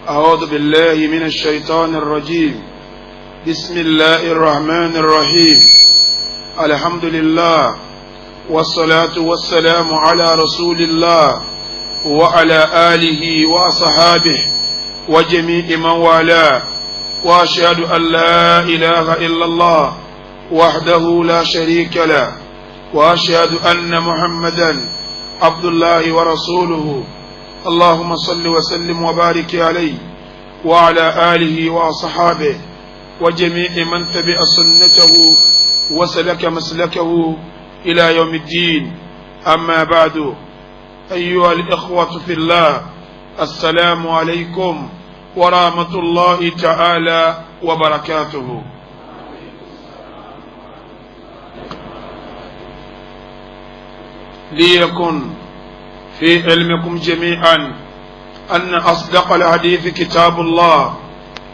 أعوذ بالله من الشيطان الرجيم. بسم الله الرحمن الرحيم. الحمد لله والصلاة والسلام على رسول الله وعلى آله وأصحابه وجميع من والاه، وأشهد أن لا إله إلا الله وحده لا شريك له، وأشهد أن محمدا عبد الله ورسوله. اللهم صل وسلم وبارك عليه وعلى آله وأصحابه وجميع من تبع سنته وسلك مسلكه إلى يوم الدين. أما بعد، أيها الإخوة في الله، السلام عليكم ورحمة الله تعالى وبركاته. ليكن في علمكم جميعا أن أصدق الحديث كتاب الله،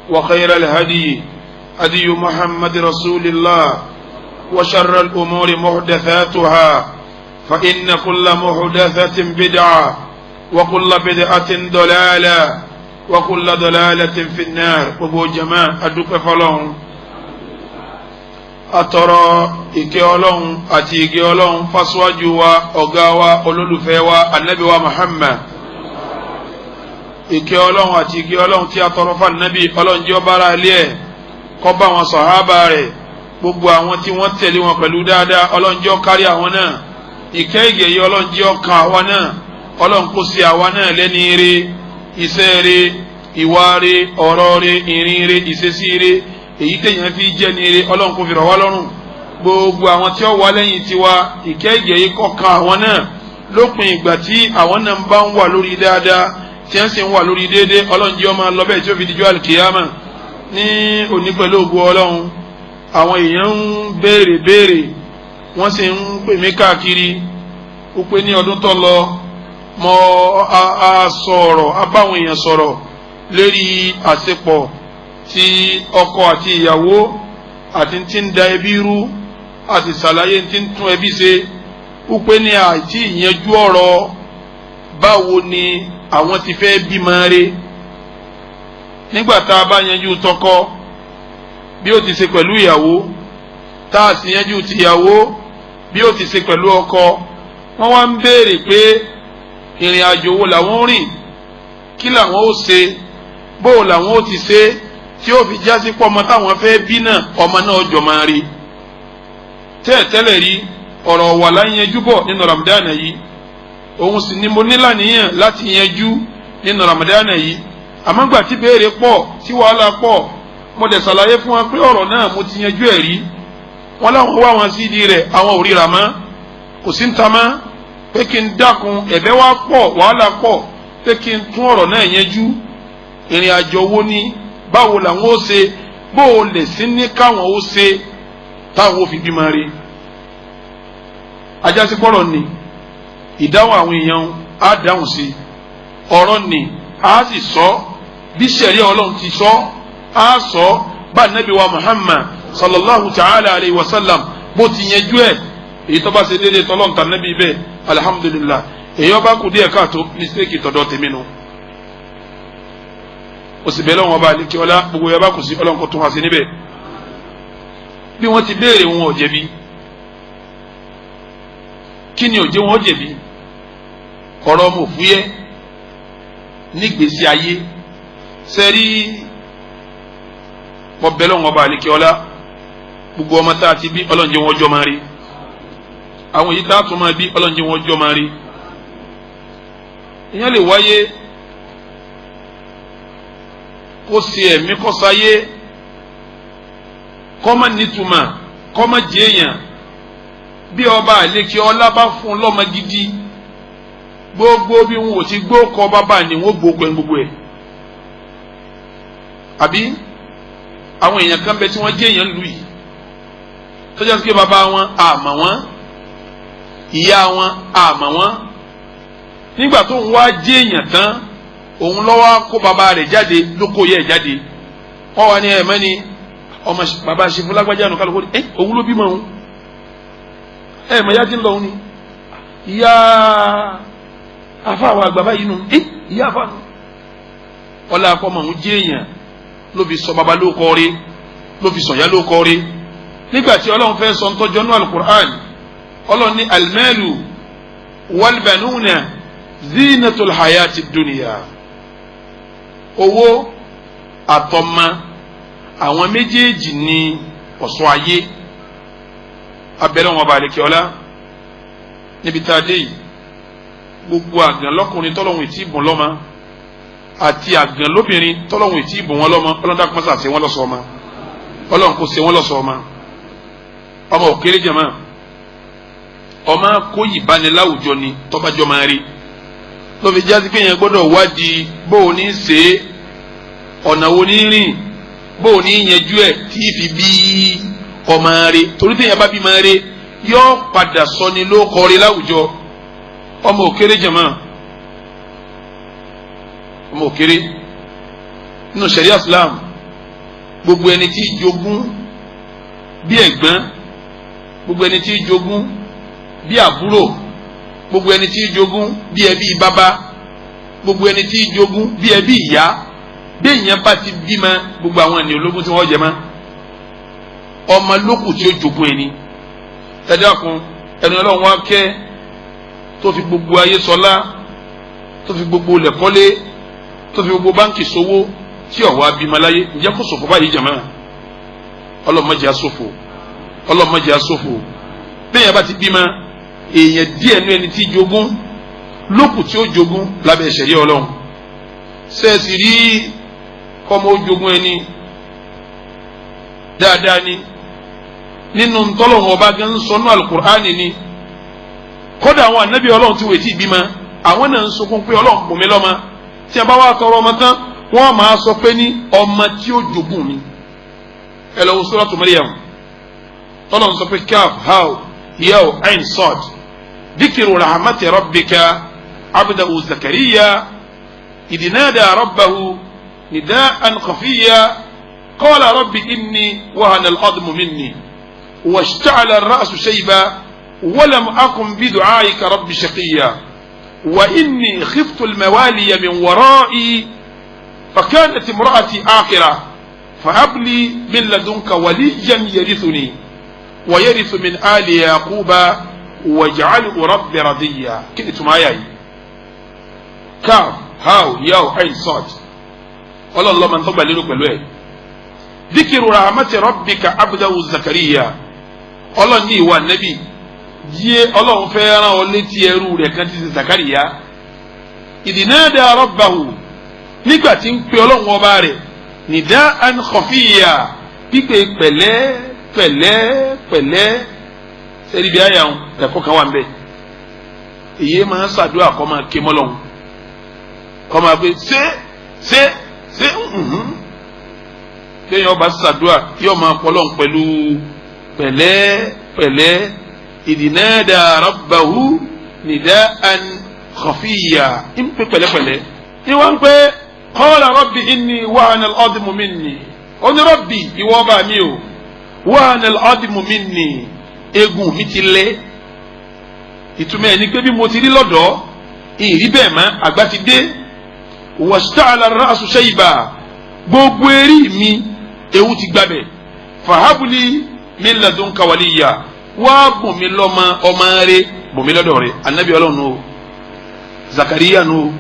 وخير الهدي هدي محمد رسول الله، وشر الأمور محدثاتها، فإن كل محدثة بدعة، وكل بدعة ضلالة، وكل ضلالة في النار. Gbogbo jama, adúpẹ́ fọ́lọ́run, atọrọ ìkẹ́ Ọlọ́run àti ìgẹ́ Ọlọ́run fásiwájú wa, ọ̀gá wa, olólùfẹ́ wa, anabi wa Muhammad. Ìkẹ́ Ọlọ́run àti ìgẹ́ Ọlọ́run tí a tọrọ fún anabi, Ọlọ́run jẹ́ ó bára ilé ẹ̀, kó bá wọn sàhábà rẹ̀, gbogbo àwọn tí wọ́n tẹ̀lé wọn pẹ̀lú dáadáa, Ọlọ́run jẹ́ ó kárí àwọn náà. Ìkẹ́ ìgẹ̀ yìí, Ọlọ́run jẹ́ ó kan àwa náà. Ọlọ́run kó sí àwa náà lẹ́ni ire, iṣẹ́ ire, ìwà ire, ọ̀rọ̀ ire, ìrìn ire, ìṣesí ire, èyí téèyàn fi jẹ́ ní ire, Ọlọ́run kò fi rọ̀ wá lọ́rùn. Gbogbo àwọn tí ó wà lẹ́yìn tiwa, ìkẹ́ ìgẹ̀ yìí kó kan àwọn náà lópin ìgbà tí àwọn náà ń bá ń wà lórí dáadáa, tí wọ́n sì ń wà lórí déédéé. Ọlọ́run jẹ́ ó máa lọ bẹ́ẹ̀ tí ó fi dijọ́ àlùkìyámà. Ní òní pẹ̀lú ògo Ọlọ́run, àwọn èèyàn ń béèrè béèrè, wọ́n sì ń pè mí káàkiri. Ó pé ní ọdún tó lọ, mo a sọ̀rọ̀, a báwọn èèyàn sọ̀rọ̀ lérí àṣepọ̀ tí ọkọ àti ìyàwó àti tí ń da ẹbí rú, àti ṣàlàyé tí ń tún ẹbí ṣe. Ó pé ní àti ìyẹnjú ọ̀rọ̀ báwo ni àwọn ti fẹ́ bímọ rẹ̀. Nígbà tá a bá yanjú tọkọ bí ó ti ṣe pẹ̀lú ìyàwó, tá a sì yanjú tìyàwó bí ó ti ṣe pẹ̀lú ọkọ, wọ́n wá ń béèrè pé ìrìn àjò wo làwọn rìn, kí làwọn ó ṣe, bó làwọn ó ti ṣe tí ó fi jásí pọ̀ ọmọ táwọn fẹ́ bí náà, ọmọ náà jọ máa rí. Tẹ́ẹ̀tẹ́lẹ̀ rí ọ̀rọ̀ wà láyanjú bọ̀ nínú Ramadan yìí, òun sì ni mo nílàníyàn láti yanjú nínú Ramadan yìí. Àmọ́ gbà tí béèrè pọ̀, tí wàhálà pọ̀, mo dẹ̀ ṣàlàyé fún wọn pé ọ̀rọ̀ náà mo ti yanjú ẹ̀ rí. Wọn láwọn wá wọn sídìí rẹ̀, àwọn ò ríra mọ́, kò sí ń ta mọ́, pé kí n dákun, ẹ̀bẹ̀ wá pọ̀, wàhálà pọ̀, pé kí n tún ọ̀rọ̀ náà yanjú. Ìrìn àjò wo ni, báwo làwọn ó ṣe, bó o lè sí ní káwọn ó ṣe táwọn ó fi bímọ rí. Ajásípọ̀rọ̀ ni ìdáhùn àwọn èèyàn á dáhùn sí ọ̀rọ̀ ni, á sì sọ bí sẹ̀rí Ọlọ́run ti sọ, á sọ bá nàbí wa Muhammad sallallahu ta'ala alayhi wa sallam bó ti yanjú ẹ̀. Èyí tó bá ṣe déédéé tọ́lọ́n ta nàbí bẹ́ẹ̀, alhamdulillah. Èyí ọba kù díẹ̀ káàtó, mistake tọ̀dọ̀ tèmi nu. O sì bẹ̀rẹ̀ wọn bá aleke ọlá, gbogbo yẹn bá kù sí, Ọlọ́run kò tún wá sí níbẹ̀. Bí wọ́n ti béèrè, wọn ò jẹ̀bi. Kí ni ò jẹ́ wọn jẹ̀bi? Ọ̀rọ̀ ọmọ òfúyẹ́ nígbèsí ayé sẹ́rí. Mo bẹ̀rẹ̀ wọn bá aleke ọlá, gbogbo ọmọ tá a ti bí, Ọlọ́run jẹ́ wọn jọ máa rí. Àwọn èyí tá a tún máa bí, Ọlọ́run jẹ́ wọn jọ máa rí. Ìyẹn lè wáyé kó ṣe ẹ̀mí kó sáyé, kọ́mọ nítumọ̀, kọ́mọ jẹ́yàn. Bí ọba àlekí ọlá bá fún lọ́mọ gidi, gbogbo bí wọn ò ti gbó kọ bàbá ni wọn gbó kọ gbogbo ẹ̀. Àbí àwọn èèyàn kan bẹ tí wọ́n jẹ́yàn lù yìí, tọ́jà sí pé bàbá wọn àmọ́ wọn, ìyá wọn àmọ́ wọn. Nígbà tó ń wá jẹ́yàn tán, òun lọ́wọ́ kó bàbá rẹ̀ jáde, ló kó yẹ jáde. Wọ́n wà ní ẹ̀mọ́ ni ọmọ bàbá ṣe fún lágbájá nù, kálukú ẹ òun ló bímọ òun, ẹ mọ̀ ya ti ń lọ òun ni ìyá afa àwọn àgbà báyìí nù, ẹ ìyá afa nù. Ọlá akọ́mọ òun jẹ́ èèyàn ló fi sọ baba ló kọ́ rí, ló fi sọ̀yá ló kọ́ rí. Nígbà tí Ọlọ́run fẹ́ sọ ntọ́jọ́ nú alukur'an, Ọlọ́run ní almalu walbanuna zinatul hayati dunya. Owó àtọmọ àwọn méjèèjì ní ọ̀ṣọ́ ayé. Abẹ́rẹ́ wọn bá àlekè ọlá níbi tá a dé yìí, gbogbo àgàn lọ́kùnrin tọ́lọ́hún ìtì ìbùn lọ́mọ àti àgàn lóbìnrin tọ́lọ́hún ìtì ìbùn wọn lọ́mọ, Ọlọ́run dákun mọ́sà ṣe wọ́n lọ́ṣọ̀ọ́ ọmọ. Ọlọ́run kò ṣe wọ́n lọ́ṣọ̀ọ́ ọmọ. Ọmọ òkèrè jẹ̀mọ́, ọmọ kóyì báni láwùjọ ni tọ́bajọ́ máa rí ló fi jásí pé yẹn gbọ́dọ̀ wádìí bó o ní ṣe é, ọ̀nà wo ní rìn, bó o ní yẹjú ẹ̀ tí ì fi bí ọmọ rẹ. Torí téèyàn bá bí máa rẹ, yóò padà sọ ni ló kọrí láwùjọ. Ọmọ òkèrè jẹ̀mọ́, ọmọ òkèrè nínú ṣẹ̀ríà Islam. Gbogbo ẹni tí jogún bí ẹ̀gbọ́n, gbogbo ẹni tí jogún bí àbúrò, gbogbo ẹni tí jogún bí ẹbí bàbá, gbogbo ẹni tí jogún bí ẹbí ìyá, bí èèyàn bá ti bímọ, gbogbo àwọn ènìyàn ológun tí wọ́n jẹ mọ́, ọmọ lókù tí ó jogún ẹni. Ẹ dákun, ẹni Ọlọ́run wá kẹ́ tó fi gbogbo ayé sọlá, tó fi gbogbo lẹ̀kọ́lé, tó fi gbogbo báńkì sowó, tí ó wá bímọ láyé, ǹjẹ́ kò ṣòfò báyìí jàmá? Ọlọ́mọdé aṣòfò, ọlọ́mọdé aṣòfò. Bẹ́ẹ̀ yẹn bá ti bímọ, èèyàn díẹ̀ nú ẹni tí jogún lókù tí ó jogún lábẹ́ ìṣẹ̀rí Ọlọ́run. Sẹ́ẹ̀sì rí kọ́mọ ó jogún ẹni dáadáa ni nínú ntọ́lọ́hún ọba gan ń sọ nú alukur'ani ni. Kódà àwọn ànábì Ọlọ́run tí wọ́n ti bímọ, àwọn náà ń sunkún pé Ọlọ́run bùn mí lọ́mọ. Tí a bá wá tọrọ ọmọ tán, wọ́n máa sọ pé ní ọmọ tí ó jogún mi. Ẹ lọ wo Suratu Maryam, tọ́lọ́hún sọ pé kaf haw yaw ain sad dhikru rahmati rabbika abdahu Zakariya idh nada rabbahu nida'an khafiyya qala rabbi inni wahana al-'admu minni washta'ala ar-ra'su shayba walam akun bidu'aika rabbi shaqiyya wa inni khiftu al-mawaliya min wara'i fakanat imra'ati aqira fahab li min ladunka waliyyan yarithuni wa yarithu min ali yaquba waj'alhu rabbi radiyya. Kí ni tuma ayà yìí? Kaf haw yaw ain sad. Ọlọ́run lọ́mọ tó gbà lérò pẹ̀lú ẹ̀. Dhikiru rahmati rabbika abdahu Zakariya. Ọlọ́run ní ìwà nẹ́bì yíyé, Ọlọ́run fẹ́ rán ọ létí ẹrú rẹ̀ kan ti ṣe Zakariya. Idh nada rabbahu, nígbà tí ń pe Ọlọ́run ọba rẹ̀, nida'an khafiyya, pípé pẹ̀lẹ́ pẹ̀lẹ́ pẹ̀lẹ́. Sẹ́ni bí àyà ń ẹ̀kọ́ kan wà ń bẹ̀. Èyí máa ń ṣàdúrà kọ́ máa ké mọ́lọ́hún, kọ́ máa pé ṣé ṣé ṣé kéèyàn ọba ṣàdúrà yóò máa pọ́lọ́hún pẹ̀lú pẹ̀lẹ́ pẹ̀lẹ́. Idh nada rabbahu nida'an khafiyya, ń pè pẹ̀lẹ́pẹ̀lẹ́. Ní wọ́n ń pè qala rabbi inni wahana al-'admu minni. Ó ní rabbi, ìwọ ọba mi o, wahana al-'admu minni, egun mi ti lé. Ìtumọ̀ ẹ̀ ni pé bí mo ti rí lọ́dọ̀ ìrí bẹ́ẹ̀ mọ́, àgbà ti dé. Washta'ala ar-ra'su shayba, gbogbo eré mi ewu ti gbabẹ̀. Fahabli min ladunka waliyya, wá bùn mi lọ́mọ, ọmọ rẹ bùn mi lọ́dọ̀ rẹ. Anabi Ọlọ́run o, Zakariya nu o,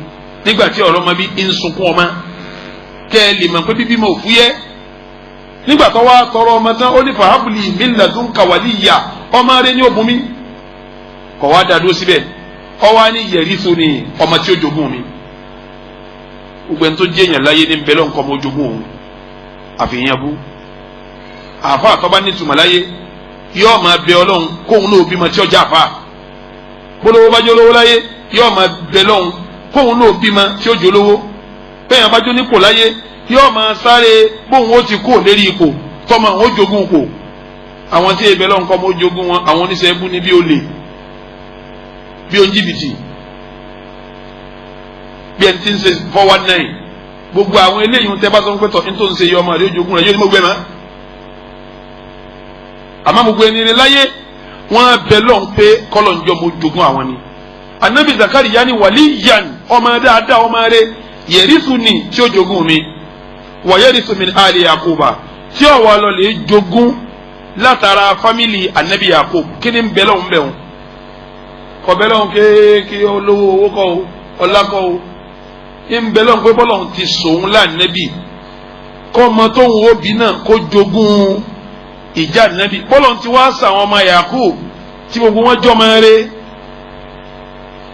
nígbà tí ọ̀rọ̀ ọmọ bí ń sunkún ọmọ, kẹ́ ẹ lè mọ̀ pé bíbí mọ̀ òfúyẹ́. Nígbà tó wá tọrọ ọmọ tán, ó ní fahabli min ladunka waliyya, ọmọ rẹ ní òbùn mi. Kọ̀ wá dá dúró síbẹ̀, ọwọ́ á ní yarithuni, ọmọ tí ó jogún mi. Gbogbo ẹni tó jẹ́ èèyàn láyé ní bẹ́lẹ̀ nǹkan ọmọ ojogún òun àfihàn bú. Àfa àtọ́ba nítumọ̀ láyé yóò máa bẹ Ọlọ́run kóun náà bímọ tí ó jẹ́ àfa. Bólówó bá jẹ́ olówó láyé, yóò máa bẹ lọ́hùn kóun náà bímọ tí ó jẹ́ olówó. Bẹ́ẹ̀ bá jó nípò láyé, yóò máa sáré bóun ó ti kó lérí ipò tọ́mọ òun ó jogún ipò. Àwọn tí ebè lọ́hùn kọ́ ọmọ ó jogún wọn, àwọn oníṣẹ́ ẹbú ni, bí olè, bí oníjìbìtì, bí ẹni tí ń ṣe 419. Gbogbo àwọn eléyìí ń tẹ́ bá sọ pé tọ́ ní tó ń ṣe yọ ọmọ rẹ ó jogún rẹ, yóò ní mo gbẹ mọ́. Àmọ́ gbogbo ẹni rẹ láyé, wọ́n bẹ lọ́n pé kọ́lọ̀ ń jọ mo jogún àwọn ni. Anabi Zakariya ni waliyan, ọmọ dáadáa, ọmọ rẹ Yẹ̀rísù ni tí ó jogún mi, wà yẹ̀rísù min ali Yakuba, tí ó wà lọ lè jogún látara fámìlì anabi Yakub. Kí ni ń bẹ lọ́hùn bẹ̀ wọn? Kọ̀ bẹ lọ́hùn kéèké olówó owó kọ́ o, ọlá kọ́ o. Ń bẹ lọ́hùn pé bọ́lọ́hùn ti sòun lánàbì, kọ́ ọmọ tóun ó bí náà kó jogún ìjà nàbì. Bọ́lọ́hùn ti wá sàwọn ọmọ Yakub tí gbogbo wọn jọ máa rẹ,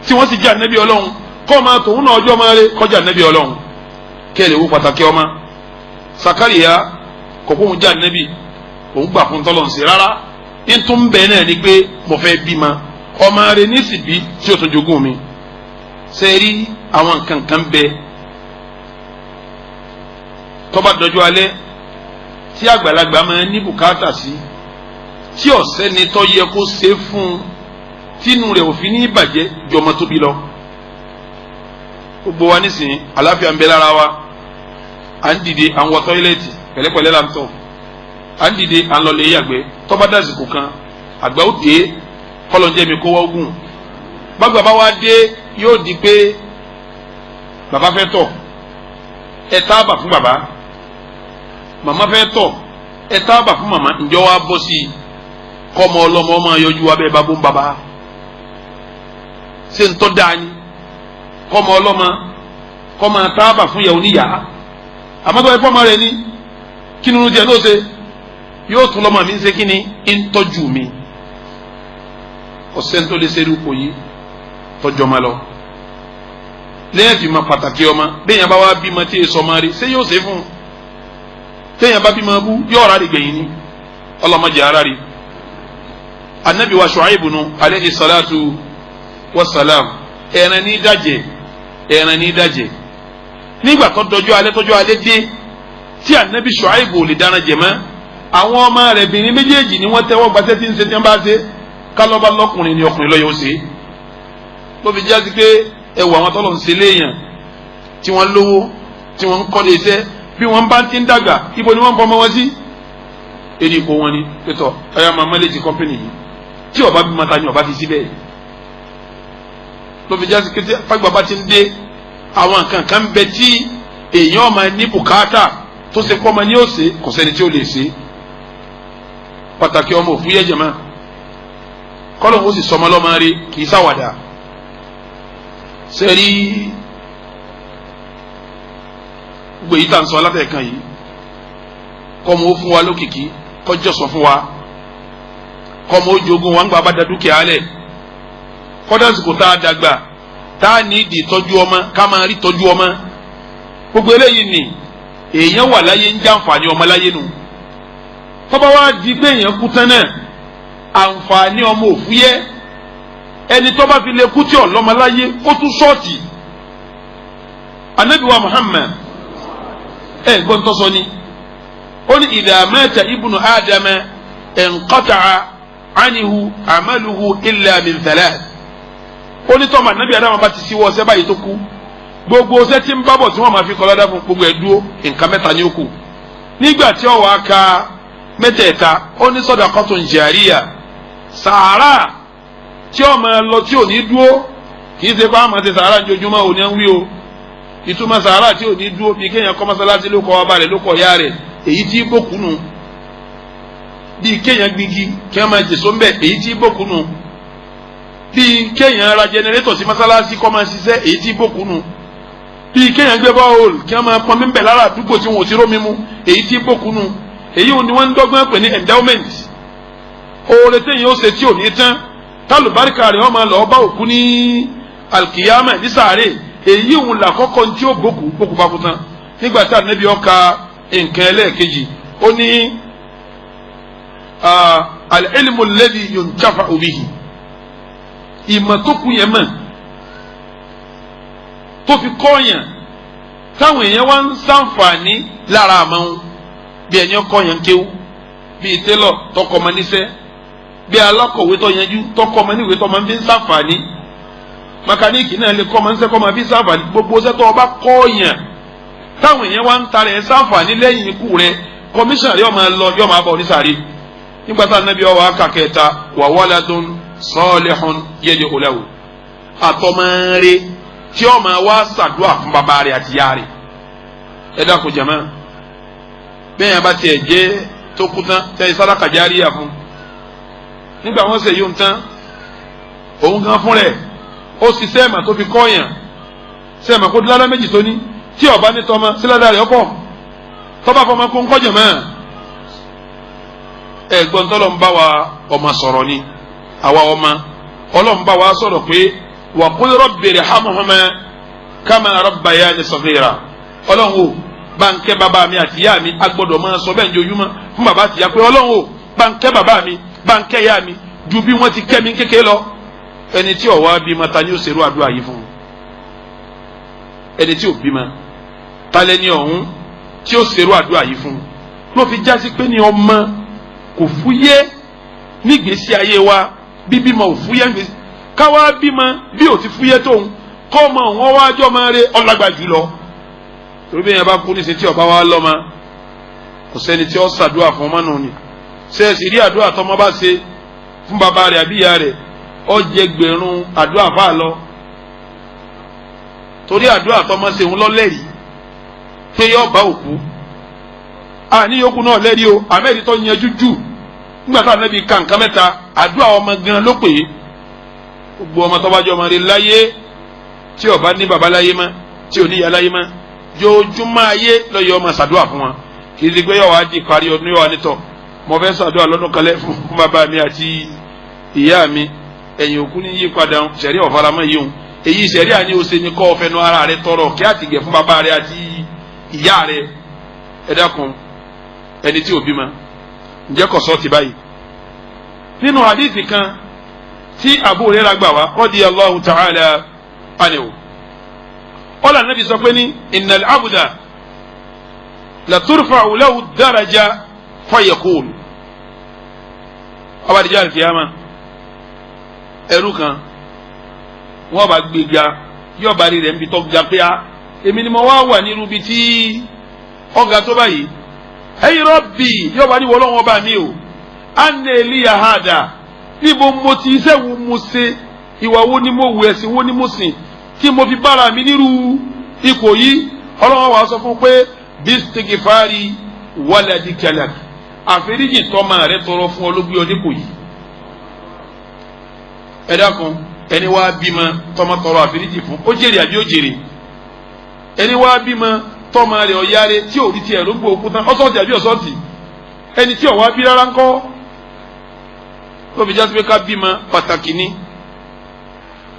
tí wọ́n sì jẹ́ ànábì Ọlọ́run, kọ́ ọmọ tòun náà ọjọ́ máa rẹ kọjá ànábì Ọlọ́run. Kí ẹ lè wo pàtàkì ọmọ. Sakariya kò kóun jẹ́ ànábì, òun gbà fún tọ́lọ̀ sí rárá. Ntún bẹ́ẹ̀ náà ni pé mo fẹ́ bímọ ọmọ rẹ nísìbí tí o tún jogún mi. Sẹ́ẹ̀rí àwọn nǹkan kan bẹ tó bá dọjú alẹ́ tí àgbàlagbà máa ní bùkátà sí, tí ọ̀sẹ́ni tó yẹ kó ṣe fún un tínú rẹ̀ òfin ní ìbàjẹ́ jọmọ tóbi lọ. Gbogbo wa nísìnyí, àlàáfíà ń bẹ lára wa. À ń dìde, à ń wọ tọ́ílẹ̀tì, pẹ̀lẹ́pẹ̀lẹ́ là ń tọ̀. À ń dìde, à ń lọ lè yàgbẹ́. Tó bá dàsìkò kan, àgbà ó dé, kọ́lọ́njẹ́ mi kó wá ogun. Bàgbà bá wá dé, yóò di pé bàbá fẹ́ tọ̀, ẹ tábà fún bàbá. Màmá fẹ́ tọ̀, ẹ tábà fún màmá. Ǹjọ́ wa bọ́ sí i kọ́mọ ọlọ́mọ ọmọ yọjú wa bẹ́ẹ̀ bá bó ń bàbá ṣé ń tọ́ da ni kọ́mọ ọlọ́mọ kọ́mọ tábà fún yàwó níyà. Àmọ́ tó bá fọ́mọ rẹ ní kí nínú tiẹ̀ ló ṣe yóò tún lọ́mọ mi ń ṣe kí ni ń tọ́jú mi. Ọ̀sẹ̀ tó lè ṣe irú kò yí tọ́jú ọmọ lọ lẹ́yìn fi ma pàtàkì ọmọ. Bẹ́ẹ̀ yẹn bá wá bímọ tí èso ọmọ rí ṣé yóò ṣe fún un? Téèyàn bá bímọ bú yóò rà rí gbẹ̀yìn ni, ọlọ́mọdé ara rí. Anabi wa Shu'aibu nu aleyhi salatu wa salam, ẹran ní dajẹ, ẹran ní dajẹ. Nígbà tó dọjọ́ alẹ́, tọ́jọ́ alẹ́ dé tí anabi Shu'aibu ò lè dáná jẹ mọ́, àwọn ọmọ rẹ̀ bìnrin méjèèjì ni wọ́n tẹ́wọ́ gbaṣẹ́ tí ń ṣe tí wọ́n bá ṣe. Kálọ́ba lọ́kùnrin ni ọkùnrin lọ́yọ̀ ó ṣe. Ló fi jásí pé ẹwà àwọn tọ́lọ̀ ń ṣe léèyàn tí wọ́n lówó, tí wọ́n ń kọ́lé iṣẹ́, bí wọ́n bá ti ń dàgbà, ibo ni wọ́n ń fọmọ wọn sí? Eré ipò wọn ni pẹ̀tọ̀ ẹ̀yà máa mọ́lẹ́jì kọ́mpìnì yìí. Tí ọba bí mata ni ọba fi síbẹ̀. Ló fi jásí pé fàgbà bá ti ń dé, àwọn nǹkan kan bẹ tí èèyàn máa ní bùkátà tó ṣe kọ́ ọmọ ní òsè, kò sẹ́ni tí ó lè ṣe. Pàtàkì ọmọ òfúyẹ́ jẹ̀mọ́, kọ́lọ̀ ó sì sọmọ lọ́mọ rí, kì í sáwàdà. Sẹ́rí gbogbo èyí tá à ń sọ alátẹ̀kan yìí, kọ́mọ ó fún wa lókìkí, kọjọ́ sọ fún wa, kọ́mọ ó jogún wa ń gba abáda dúkìá lẹ̀, kọ́dásìkò tá a dàgbà tá a ní ìdí tọ́jú ọmọ, ká máa rí tọ́jú ọmọ. Gbogbo eléyìí ni èèyàn wà láyé ń jàǹfààní ọmọ láyé nu. Tọ́ba wa di pé èèyàn kú tán náà, àǹfààní ọmọ òfúyẹ́. Ẹni tọ́ba fi lè kú tí ọlọ́mọ láyé, ó tún ṣọ́ọ̀tì. Anabi wa Muhammad ẹ gbọ́n tọ́sọ ni ó ní idha mata ibnu Adama inqata'a anhu amaluhu illa min thalath. Ó ní tọ́mọ anabi Adama bá ti síwọ́ ọsẹ báyìí tó kú, gbogbo ọsẹ tí ń bábọ̀ tí wọ́n máa fi kọ́ lọ́dá fún gbogbo ẹ̀ dúró, nǹkan mẹ́ta ni ó kù. Nígbà tí ó wàá ka mẹ́tẹ̀ẹ̀ta, ó ní sadaqatun jariya, sàárà tí ó máa lọ tí ò ní dúró. Kì í ṣe pé àwọn àti sàárà ojoojúmọ́ ò ní ń wí o. Ìtumọ̀ sàárà tí ò ní dúró, bí kéèyàn kọ́ mọ́sálásí ló kọ́ ọba rẹ̀ ló kọ́ ìyá rẹ̀, èyí tí bókunu. Bí kéèyàn gbígi kí wọ́n máa jèso ńbẹ̀, èyí tí bókunu. Bí kéèyàn ra jẹnẹrétọ̀ sí mọ́sálásí kọ́ máa ṣiṣẹ́, èyí tí bókunu. Bí kéèyàn gbé bọ́ọ̀lù kí wọ́n máa pọnmi ńbẹ̀ lára àdúgbò tí wọn ò ti rómi mu, èyí tí bókunu. Èyí ni wọ́n ń dọ́gbọ́n pè ní endowment. Oore téèyàn ó ṣe tí ò ní tán, tálùbáríkà rẹ̀ wọ́n máa lọ́ọ́ bá òkú ní alkiyama ní sàárè, èyí òun là kọ́kọ́ tí ó bókù bókù bá kú tán. Nígbà tí Ànábì ó ka nǹkan ẹlẹ́ẹ̀kejì, ó ní al-ilmu alladhi yuntafa'u bihi, ìmọ̀ tó kù yẹn mọ̀ tó fi kọ́ọ̀yàn táwọn èèyàn wá ń sàǹfààní lára àmọ́ wọn, bí ẹni ọkọ yẹn kéwú, bí télọ̀ tọkọ ọmọ níṣẹ́, bí alákọ̀wé tó yanjú tọkọ ọmọ níwèé tó máa ń fi ń sàǹfààní, makaniki náà lè kọ́ ọmọ níṣẹ́ kọ́ máa fi ń sàǹfààní. Gbogbo ṣẹ́ tó ọba kọ́ọ̀yàn táwọn èèyàn wá ń tarẹ̀ ẹ̀ sàǹfààní lẹ́yìn ikú rẹ̀, kọmíṣàn yóò máa lọ, yóò máa bọ̀ onísàárì. Nígbà tá Ànábì ọwọ́ akàkẹ́ta wa waladun salihun yad'u lahu, àtọmọ́rẹ́ tí ó máa wá ṣàdúrà fún bàbá rẹ̀ àti ìyá rẹ̀. Ẹ dákun jàmá, bẹ́ẹ̀ yẹn bá tiẹ̀ jẹ́ tó kú tán tẹ́ sàdákà járíyà fún, nígbà wọ́n ṣe yóò tán, òun gan fún rẹ̀ ó sì sẹ́ẹ̀mà tó fi kọ́ọ̀yàn, sẹ́ẹ̀mà kó dúládá méjì tó ní tí ọba ní tọmọ síládà rẹ̀ ọ̀pọ̀ tọ́ba fọmọ kó ń kọ́jọ̀ mọ́. Ẹ̀gbọ́n tọ́lọ̀ ń bá wa ọmọ sọ̀rọ̀ ni, àwa ọmọ Ọlọ́run bá wa sọ̀rọ̀ pé wa qul rabbi irhamhuma kama rabbayani saghira. Ọlọ́run o, bá ń kẹ́ bàbá mi àti ìyá mi. Agbọ́dọ̀ máa sọ bẹ́ẹ̀ ní ojúmọ́ fún bàbá àti ìyá pé Ọlọ́run o, bá ń kẹ́ bàbá mi, bá ń kẹ́ ìyá mi ju bí wọ́n ti kẹ́ mi kékeré lọ. Ẹni tí ó wá bímọ, ta ni ó ṣerú àdúrà yìí fún? Ẹni tí ò bímọ, ta lẹni ọ̀hún tí ó ṣerú àdúrà yìí fún? Ló fi jásí pé ní ọmọ kò fúyẹ́ nígbèésí ayé wa, bíbímọ ò fúyẹ́ nígbèésí káwá bímọ bí ò ti fúyẹ́ tóun kọ́ ọmọ òun wájọ́ máa rẹ ọlágbà jùlọ. Torí bí yẹn bá kú níṣẹ́ tí ọba wa lọ́mọ, kò sẹ́ni tí ó ṣàdúrà fún ọmọ nù ni. Ṣe é sì rí àdúrà tọmọ bá ṣe fún bàbá rẹ̀ àbí ìyá rẹ̀, ó jẹ gbẹ̀rún àdúrà fà lọ. Torí àdúrà tọmọ ṣe ń lọ́lẹ́rìí pé yọ bá òkú àní yòókù náà lẹ́rìí o. Àmẹ́rìí tó yanjú jù nígbà táwọn ẹbí ka nǹkan mẹ́ta, àdúrà ọmọ gan ló pè é. Gbogbo ọmọ tó bá jọ ọmọ rẹ̀ láyé, tí ó bá ní baba láyé mọ́, tí ò ní ìyá láyé mọ́, jojúmọ́ ayé lọ́yọ̀ ọmọ ṣàdúrà fún wọn. Kì í ṣe pé yọ̀ wá di parí ọdún yọ̀ wá nítọ̀ mo fẹ́ ṣàdúrà lọ́dún kalẹ̀ fún bàbá mi àti ìyá mi. Ẹ̀yìn òkú ní yípadà, sẹ̀rí ọ̀faramọ́ yìí hùn. Èyí sẹ̀rí àní o ṣe ni kọ́ ọ̀fẹ́nu ara rẹ tọrọ kí àtìgẹ̀ fún bàbá rẹ àti ìyá rẹ. Ẹ dákun, ẹni tí ò bímọ, ǹjẹ́ kò sọ ti báyìí? Nínú hadithi kan tí Abu Hurairah gbà wá radiyallahu ta'ala anhu, ọ̀là nàbì sọ pé ní innal abda la turfa'u lahu daraja fayaqul. Ọba àdìjọ́ àlùkìyàmà, ẹrú kan wọ́n bá gbé ga, yóò bá rí rẹ̀ níbi tó ga pé a èmi ni mo wá wà nírú ibi tí ọ̀gá tó báyìí. Ay Rabbi, yóò bá ní wọlọ́wọ́ bá mi o, anna liya hada, níbo mo ti iṣẹ́ wo mo ṣe, ìwà wo ni mo wù, ẹ̀sìn wo ni mo sìn tí mo fi bára mi nírú ipò yìí? Ọlọ́wọ́ wa sọ fún pé bistighfari waladika lak, àforíjì tọ́mọ rẹ tọrọ fún ọ ló gbé ọ dípò yìí. Ẹ dákun, ẹni wá bímọ tọmọ tọrọ àforíjì fún, ó jèrè àbí ó jèrè? Ẹni wá bímọ tọmọ rẹ ọ̀yáre tí ò rí tiẹ̀ ló gbó òkú tán, ọ̀sọ̀tì àbí ọ̀sọ̀tì? Ẹni tí ò wá bí rárá ńkọ́? Tó fi jásí pé ká bímọ pàtàkì ni,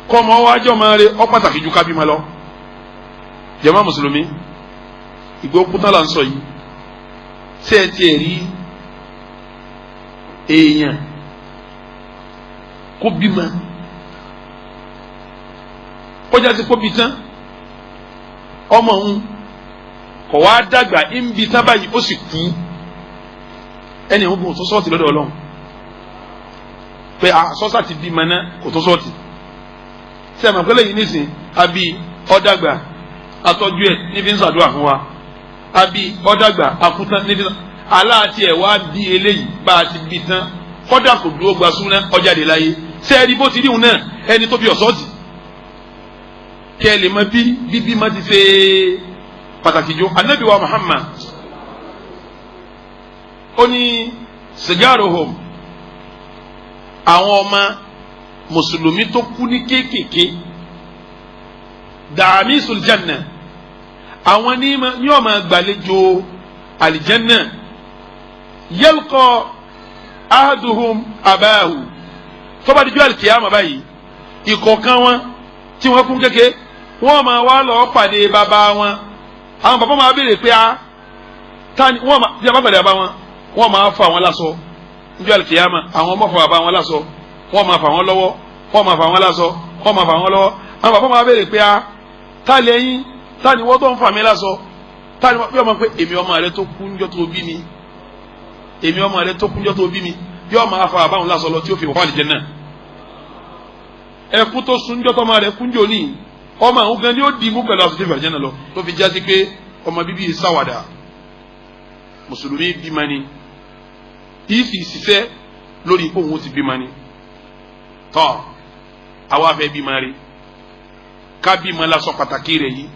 kọ́mọ wájọ́ máa rẹ ọ́ pàtàkì ju ká bímọ lọ. Jàmá mùsùlùmí, ìgbó kú tán là ń sọ yìí. Ṣé ẹ tiẹ̀ rí èèyàn kó bímọ, kó jásí kó bí tán, ọmọ òun kò wá dàgbà ń bi tán báyìí, ó sì kú, ẹni òun kò tó sọ́ọ̀tì lọ́dọ̀ Ọlọ́run pé sọ́sà ti bímọ náà kò tó sọ́ọ̀tì? Ṣé ẹ̀ mọ̀ pé lẹ́yìn nísìn àbí ọ̀dàgbà atọ́jú ẹ̀ níbi ń ṣàdúrà fún wa, àbí ọ̀dàgbà akútán níbi aláàtì ẹ̀ wá bí eléyìí bá a ti bí tán, kọ́dà kò dúró gba súná, ọjàde láyé. Ṣé ẹ rí bó ti rí òun náà, ẹni tó bí ọ̀sọ́ọ̀tì? Kẹ́ ẹ lè mọ bí bíbí má ti ṣe pàtàkì jù. Anabi wa Muhammad ó ní sigaruhum, àwọn ọmọ mùsùlùmí tó kú ní kéékèèké, dàmísùl janna, àwọn ní ó máa gbàlejò àlìjánná. Yalqa ahaduhum abahu, tó bá dijọ́ àlìkìyàmà báyìí, ìkọ̀ọ̀kan wọn tí wọ́n kún kéke, wọ́n máa wá lọ pàdé bàbá wọn. Àwọn bàbá máa béèrè pé a tani wọ́n máa bí a bá pàdé bàbá wọn, wọ́n máa fà wọn lásọ níjọ́ àlìkìyàmà. Àwọn ọmọ fà bàbá wọn lásọ, wọ́n máa fà wọn lọ́wọ́, wọ́n máa fà wọn lásọ, wọ́n máa fà wọn lọ́wọ́. Àwọn bàbá máa béèrè pé a ta lẹ́yìn, ta ni wọ́n tó ń fà mí lásọ, ta ni wọ́n? Bí wọ́n máa pé èmi ọmọ rẹ tó kú níjọ́ tó bí mi, èmi ọmọ rẹ tó kú níjọ́ tó bí mi. Yóò máa fà bàbá wọn lásọ lọ tí ó fi wọ́n àlìjẹ́ náà. Ẹkú tó sun níjọ́ tọ́mọ rẹ kúnjọ́ ní ọmọ àwọn gan ni ó di mú pẹ̀lú aṣọ tí ìfàjẹ́ náà lọ. Tó fi jásí pé ọmọ bíbí yìí sáwàdà, mùsùlùmí bímọ ni ìfì ṣiṣẹ́ lórí ipò òun ti bímọ ni tọ́ àwa fẹ́ bímọ rí. Ká bímọ la sọ pàtàkì rẹ̀ yìí,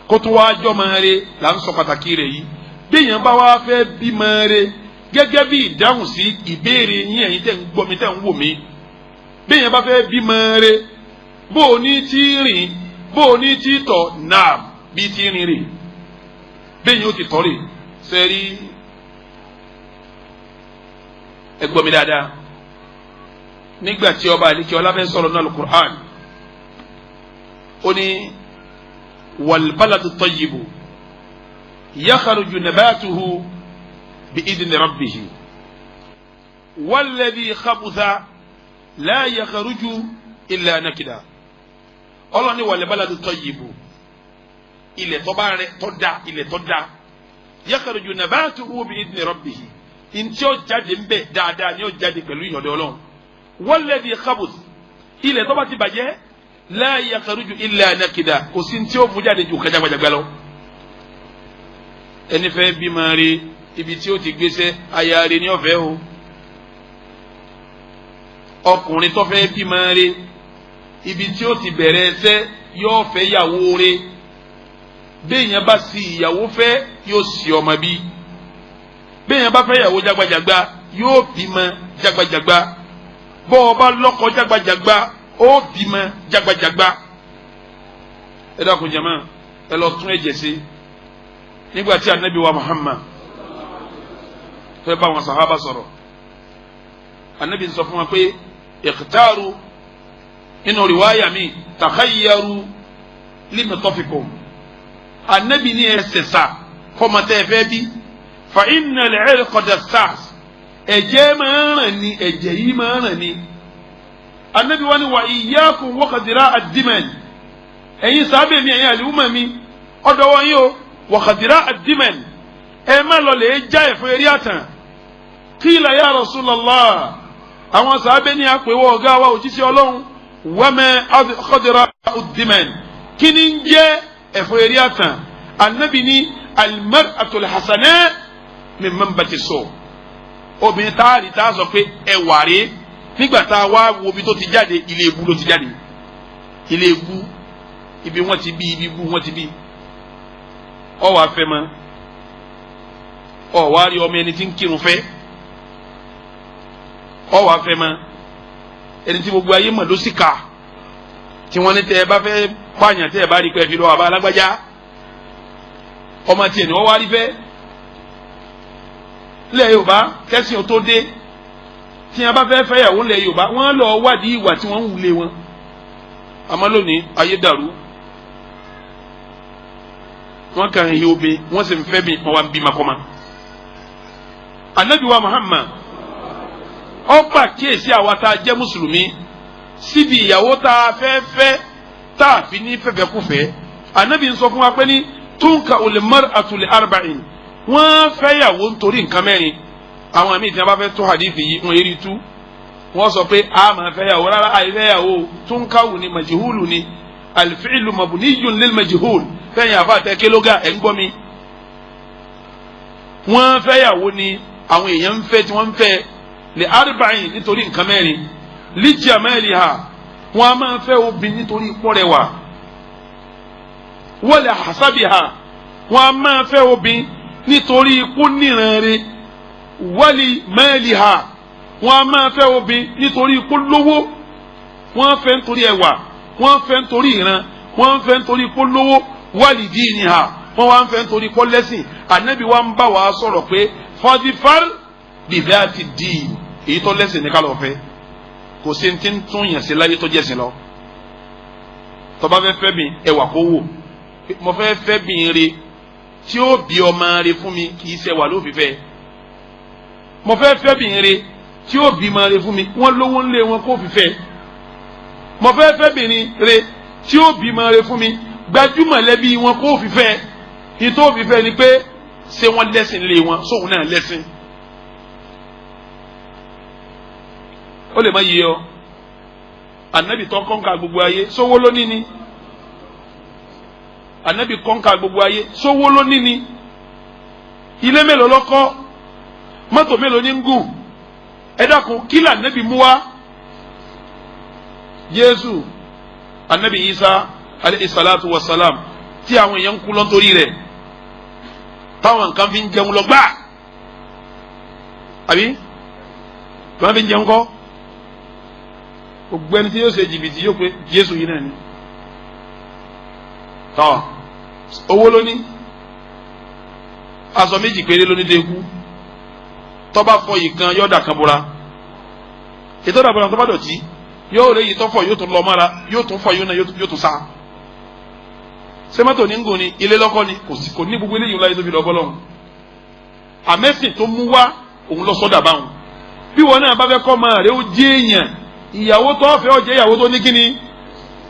kó tó wá jọmọ rẹ̀ là ń sọ pàtàkì rẹ̀ yìí. Béèyàn bá wá fẹ́ bímọ rẹ̀, gẹ́gẹ́ bí ìdáhùn sí ìbéèrè yín ẹ̀yin tẹ́ ń gbọ́ mi, tẹ́ ń wò mí, béèyàn bá fẹ́ bímọ rẹ̀, bó o ní tí rìn, bó o ní tí tọ̀ náà, bí tí rìn rè, béèyàn ó ti tọ̀ rè. Sẹ́rí, ẹ gbọ́ mi dáadáa. Nígbà tí ọba àlekí ọlá fẹ́ sọ̀rọ̀ náà Al-Qur'an, ó ní wal baladu tayyibu yakhruju nabatuhu bi idni rabbihi walladhi khabutha la yakhruju illa nakida. Ọlọ́ni wal baladu tayyibu, ilẹ̀ tó bá rẹ̀ tó da, ilẹ̀ tó da, yakhruju nabatuhu bi idni rabbihi, ntí ó jáde ń bẹ dáadáa ni ó jáde pẹ̀lú ìyọ̀dọ̀ Ọlọ́run. Walladhi khabuth, ilẹ̀ tó bá ti bàjẹ́, la yakhruju illa nakida, kò sí ntí ó mú jáde ju kájágbàjágbá lọ. Ẹni fẹ́ bímọ rí, ibi tí ó ti gbéṣẹ́, aya rí ní ọ̀fẹ́ o. Ọkùnrin tó fẹ́ bímọ rí, ibi tí ó ti bẹ̀rẹ̀ ẹsẹ̀, yóò fẹ́ yàwó rí. Béèyàn bá sì ìyàwó fẹ́, yóò sì ọmọ bí. Béèyàn bá fẹ́ yàwó jágbajàgba, yóò bímọ jágbajàgba. Bọ́ ọ bá lọ́kọ jágbajàgba, ó bímọ jágbajàgba. Ẹ dákun jàmá, ẹ lọ tún ẹ̀jẹ̀ sí. Nígbà tí anabi wa Muhammad fẹ́ bá wọn sàhábà sọ̀rọ̀, anabi sọ fún wa pé ikhtaru, nínú riwaya mi takhayyaru limitofikum. Anabi ní ẹ sẹ̀sà fọmọtẹ́ ẹ fẹ́ bí, fa inna al-irqa dassas, ẹ̀jẹ̀ máa ń ràn ní, ẹ̀jẹ̀ yìí máa ń ràn ní. Anabi wa ni wa iyyakum wa khadira ad-diman, ẹ̀yin sábẹ́ mi, ẹ̀yin àlùmọ̀ mi, ọ̀dọ̀ wọn yìí o, wa khadira ad-diman, ẹ má lọ lè já ẹ̀fọ́ eré àtàn. Qila ya Rasulallah, àwọn sábẹ́ ní àpèwọ̀ ọ̀gá wa òjíṣẹ́ Ọlọ́run, wa ma khadira ad-diman, kí ni ń jẹ́ ẹ̀fọ́ eré àtàn? Anabi ní al-mar'atul hasana min manbati so, obìnrin táàrí tá a sọ pé ẹwà rèé, nígbà tá a wá wo ibi tó ti jáde, ilé ebú ló ti jáde, ilé ebú, ibi wọ́n ti bí, ibi bú wọ́n ti bí. Ọ wàá fẹ́ mọ́, ọ wàá rí ọmọ ẹni tí ń kírun fẹ́, ọ wàá fẹ́ mọ́ ẹni tí gbogbo ayé mọ̀ ló sì kà, tí wọ́n ní tẹ́ ẹ bá fẹ́ pààyàn, tẹ́ ẹ bá rí pé ẹ fi lọ àbá alágbájá, ọmọ tiẹ̀ ni wọ́n wá rí fẹ́. Ilẹ̀ Yorùbá kẹ́sìn ò tó dé, tí wọ́n bá fẹ́ fẹ́yàwó ilẹ̀ Yorùbá, wọ́n lọ wádìí ìwà tí wọ́n ń wulẹ̀ wọn. Àmọ́ lónìí ayé dàrú, wọ́n kàn ń hi obìn, wọ́n sì ń fẹ́ bí wọ́n wá ń bí makọ́mà. Ànábì wa Muhammad ó pàkíyèsí àwa tá a jẹ́ mùsùlùmí síbi ìyàwó tá a fẹ́ fẹ́ tá a fi ní fẹ́fẹ́kúfẹ́. Ànábì ń sọ fún wa pé ní túnkà al-mar'atu li arba'in, wọ́n fẹ́yàwó nítorí nǹkan mẹ́rin. Àwọn àmì tí wọ́n bá fẹ́ tó hadithi yìí, wọ́n yéri tú, wọ́n sọ pé a máa fẹ́yàwó rárá, àìfẹ́yàwó túnkáwù ni, majihulu ni, al-fi'lu mabniyun lil majihul. Fẹ́yìn àfa àtẹ́kẹ́lógà ẹ̀ ń gbọ́ mi. Wọ́n fẹ́yàwó ni àwọn èèyàn ń fẹ́ tí wọ́n ń fẹ́ li arba'in, nítorí nǹkan mẹ́rin. Li jamaliha, wọ́n a máa fẹ́ obìnrin nítorí pọ́rẹwà. Wa li hasabiha, wọ́n a máa fẹ́ obìnrin nítorí ikú níranre. Wali maliha, wọ́n a máa fẹ́ obìnrin nítorí ikú lówó. Wọ́n fẹ́ nítorí ẹwà, wọ́n fẹ́ nítorí ìran, wọ́n fẹ́ nítorí ikú lówó. Wali diniha, wọ́n wá ń fẹ́ nítorí ikú lẹ́sìn. Ànábì wa ń bá wa sọ̀rọ̀ pé fadifar bidhati din, èyí tó lẹ́sìn ní ká lọ fẹ́. Kò sí ti ń tún yàn sí láyé tó jẹ́sìn lọ. Tó bá fẹ́ fẹ́ mi, ẹwà kó wò, mo fẹ́ fẹ́ bí re tí ó bí ọmọ rẹ fún mi, kì í ṣe wà ló fi fẹ́. Mo fẹ́ fẹ́ bí re tí ó bí ọmọ rẹ fún mi, wọ́n lówó ńlé wọn kó fi fẹ́. Mo fẹ́ fẹ́ bí re tí ó bí ọmọ rẹ fún mi, gbajúmọ̀ lẹ́bí wọn kó fi fẹ́. Ìtò fi fẹ́ ni pé ṣé wọ́n lẹ́sìn lé wọn, sóun náà lẹ́sìn. Ó lè má yé ọ. Ànábì tó kọ́ńkà gbogbo ayé, sówó ló ní ni. Ànábì kọ́ńkà gbogbo ayé, sówó ló ní ni. Ilé mélòó ló kọ́? Mọ́tò mélòó ní ń gùn? Ẹ dákun, kí lànábì mú wá? Jésù, Ànábì Isa, alayhi salatu wa salam, tí àwọn èèyàn ń kú lọ́ntorí rẹ̀, táwọn nǹkan fi ń jẹun lọ gbáà, àbí tí wọ́n fi ń jẹun kọ́. Gbogbo ẹni tí yóò ṣe jìbìtì yóò pé Jésù yìí náà ni. Tọ́ owó lóní, aṣọ méjì péré lóní dé kú, tọ́ba fọ yìí kan yóò dà kan bora, ètò ìdàbọ̀lá tó bá dọ̀tí yóò lè yìí tọ́fọ̀ yóò tún lọ mọ́ra, yóò tún fọ yóò náà yóò tún sá. Sẹ́mọ́tò ní ń gùn ni, ilé lọ́kọ́ ni, kò sí kò ní gbogbo eléyìí láyé tó fi lọ bọ́ lọ́hùn. Àmẹ́sìn tó mú wá òun lọ sọ́dà báwọn. Bí wọn náà bá fẹ́ kọ́ máa rẹ ó jẹ́ èèyàn, ìyàwó tó fẹ́ ó jẹ́ ìyàwó tó ní kíni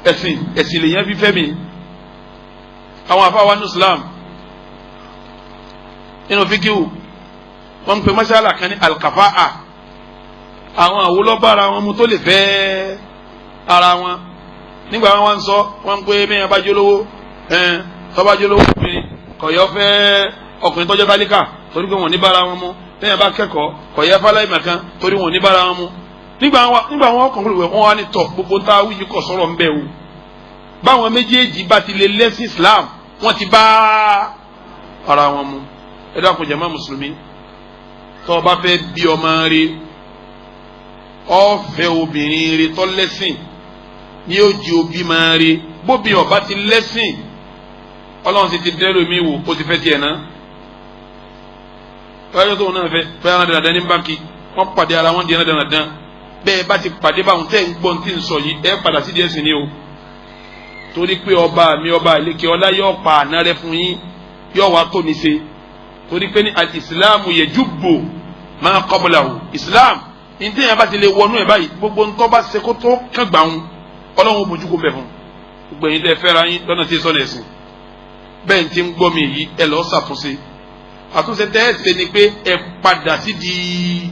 ẹ̀sìn, ẹ̀sìn lèyàn fi fẹ́ mi. Àwọn afáwa ní Islam nínú fíkíwù wọ́n ń pe masala kan ní alkafa'a, àwọn àwòlọ́bára wọn mu tó lè fẹ́ ara wọn. Nígbà wọn wá ń sọ wọn ń pe bẹ́ẹ̀ bá jólówó, tọ́ba jólówó obìnrin kọ̀yọ́ fẹ́ ọkùnrin tọ́jọ́ tálíkà torí pé wọn ò ní bára wọn mu, bẹ́ẹ̀ bá kẹ́kọ̀ọ́ kọ̀yọ́ fáláì màkan torí wọn ò ní bára wọn mu. Nígbà wọn kàn kúrò wọn wá ní tọ̀ gbogbo ń ta wíyí kọ̀ sọ̀rọ̀ ń bẹ̀ wò, báwọn méjèèjì bá ti lè lẹ́sìn Islam wọ́n ti bá ara wọn mu. Ẹ dákun jàmá mùsùlùmí, tọ́ ọ bá fẹ́ bí ọmọ rẹ, ó fẹ́ obìnrin rẹ tó lẹ́sìn ní ó di òbí máa rẹ. Bóbi ọba ti lẹ́sìn, Ọlọ́run sì ti dẹ́rù mi wò, ó ti fẹ́ tiẹ̀ náà. Báyọ̀ tóun náà fẹ́ fẹ́ràn dandan ní báńkì, wọ́n pàdé ara wọn di ẹran dandan. Bẹ́ẹ̀ bá ti pàdé báwọn tẹ́ ń gbọ́n tí ń sọ yìí, ẹ padà sí díẹ̀ sí ni o. Torí pé ọba mi ọba ìlékè ọlá yóò pa àná rẹ fún yín, yóò wá tó ní ṣe. Torí pé ní al-Islamu yajubbu ma qablahu, Islam ntí yẹn bá ti lè wọnú ẹ̀ báyìí, gbogbo ntọ́ bá ṣe kó tó kàn gbà ń Ọlọ́run bójú kó bẹ̀ fún. Gbogbo ẹ̀yin tẹ́ fẹ́ra yín lọ́nà tí sọ́nà ẹ̀sìn, bẹ́ẹ̀ ti ń gbọ́ mi yìí, ẹ lọ́ọ́ ṣàtúnṣe. Àtúnṣe tẹ́ ẹ ṣe ni pé ẹ padà sí di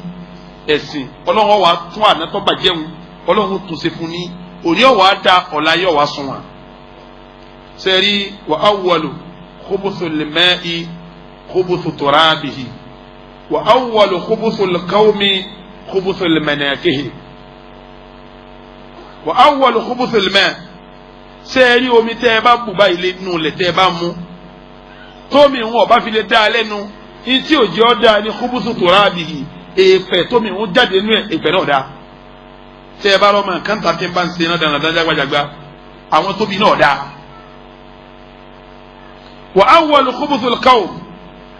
ẹ̀sìn. Ọlọ́run wàá tún àná tó bàjẹ́ ń, Ọlọ́run tún ṣe fún ní òní ọ̀wá da ọ̀la yọ̀ wá sùn wọn. Sẹ́rí wa awwalu khubuthul ma'i khubuthu turabihi wa awwalu khubuthul qawmi khubuthul manakihi wa awwalu khubuthul ma'. Sẹ́ẹ̀rí omi tẹ́ ẹ bá bù báyìí lé nù lẹ̀ tẹ́ ẹ bá mú tómi ń wọ̀ bá fi lè dá a lẹ́nu, ntí òjì ọ́ dáa ní khubuthu turabihi, èèpẹ̀ tómi ń jáde nú ẹ̀, èèpẹ̀ náà dáa. Tẹ́ ẹ bá rọ́ mọ̀ kánta tí ń bá ń ṣe iná dáradára jágbajàgba, àwọn tóbi náà dáa. Wa awwalu khubuthul qawm,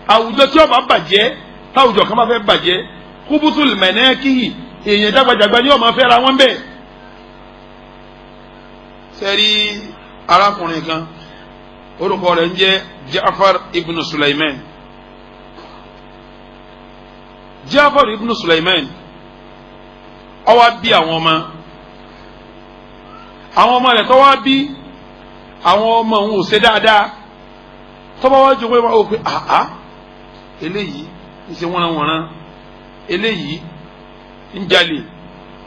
àwùjọ tí ó bá bàjẹ́, táwùjọ kan bá fẹ́ bàjẹ́, khubuthul manakihi, èèyàn jágbajàgba ni ó máa fẹ́ ra wọn bẹ́ẹ̀. Sẹ́rí arákùnrin kan, orúkọ rẹ̀ ń jẹ́ Ja'far ibn Sulaiman. Ja'far ibn Sulaiman ó wá bí àwọn ọmọ, àwọn ọmọ rẹ̀ tó wá bí, àwọn ọmọ òun ò ṣe dáadáa. Tọ́ba wá jókòó yẹn wá wò pé àá, eléyìí ń ṣe wọ́nranwọ̀nran, eléyìí ń jalè,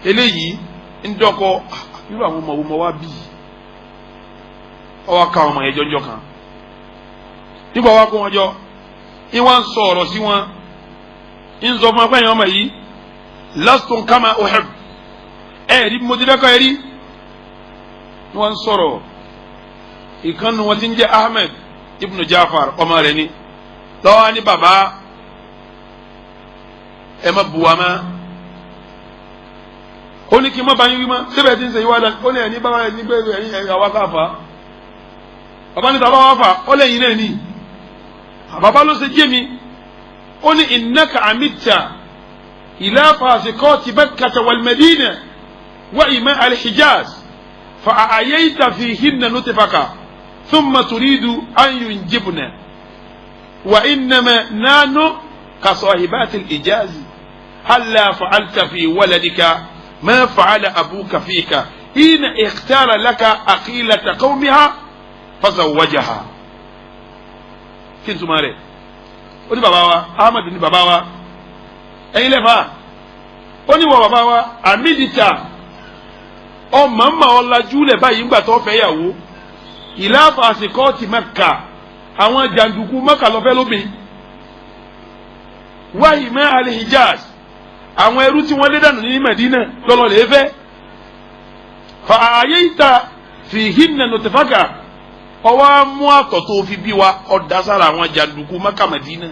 eléyìí ń dọ́kọ, irú àwọn ọmọ wo mo wá bí? Ó wá ká àwọn ọmọ yẹn jọjọ kan. Nígbà wá kó wọn jọ, ń wá ń sọ ọ̀rọ̀ sí wọn, ń sọ fún akpẹ́yìn ọmọ yìí, lastum kama uhib, ẹ rí mo ti dẹ́kọ̀ ẹ rí. Wọ́n ń sọ̀rọ̀, ìkànnì wọn ti ń jẹ́ Ahmed ibn Ja'far, ọmọ rẹ̀ ni. Lọ́wọ́ ní bàbá, ẹ má bu wa mọ́. Ó ní kí n má bá yín wí mọ́, síbẹ̀ tí ń ṣe ìwádà. Ó ní ẹni bàbá ẹni gbé ẹni ẹ̀yà wá káfa. Bàbá ní tàbá wá fà, ó lẹ́yìn náà ní. Bàbá ló ṣe jẹ́ mi. Ó ní innaka amidta ila fasiqati Makkata wal Madina wa ima al-Hijaz fa a'ayayta fihinna nutfaka thumma turidu an yunjibna wa innama nanu ka sahibati al-Ijaz halla fa'alta fi waladika ma fa'ala abuka fika hina ikhtara laka aqilata qawmiha fazawwajaha. Kí n túmọ̀ rẹ̀? Ó ní bàbá wa Ahmad ní bàbá wa, ẹ̀yin lẹ́fà. Ó ní wọ bàbá wa amídìta ọmọ mma ọ̀làjú lẹ̀ báyìí ńgbà tó fẹ́ yàwó ìlàfà àsìkò ti Mẹ́kà, àwọn jàǹdùkú Mẹ́kà lọ́fẹ́ lómi, wáyé mẹ́ al-Hijaz, àwọn ẹrú tí wọ́n lé dànù ní Mẹ̀dínà lọ́lọ́ lè fẹ́. Fa ààyè ìta fìhínà nùtìfákà, Ọwọ́ mú àtọ̀ tó fi bí wa ọ̀dà sára àwọn jàǹdùkú Mákà Mádínà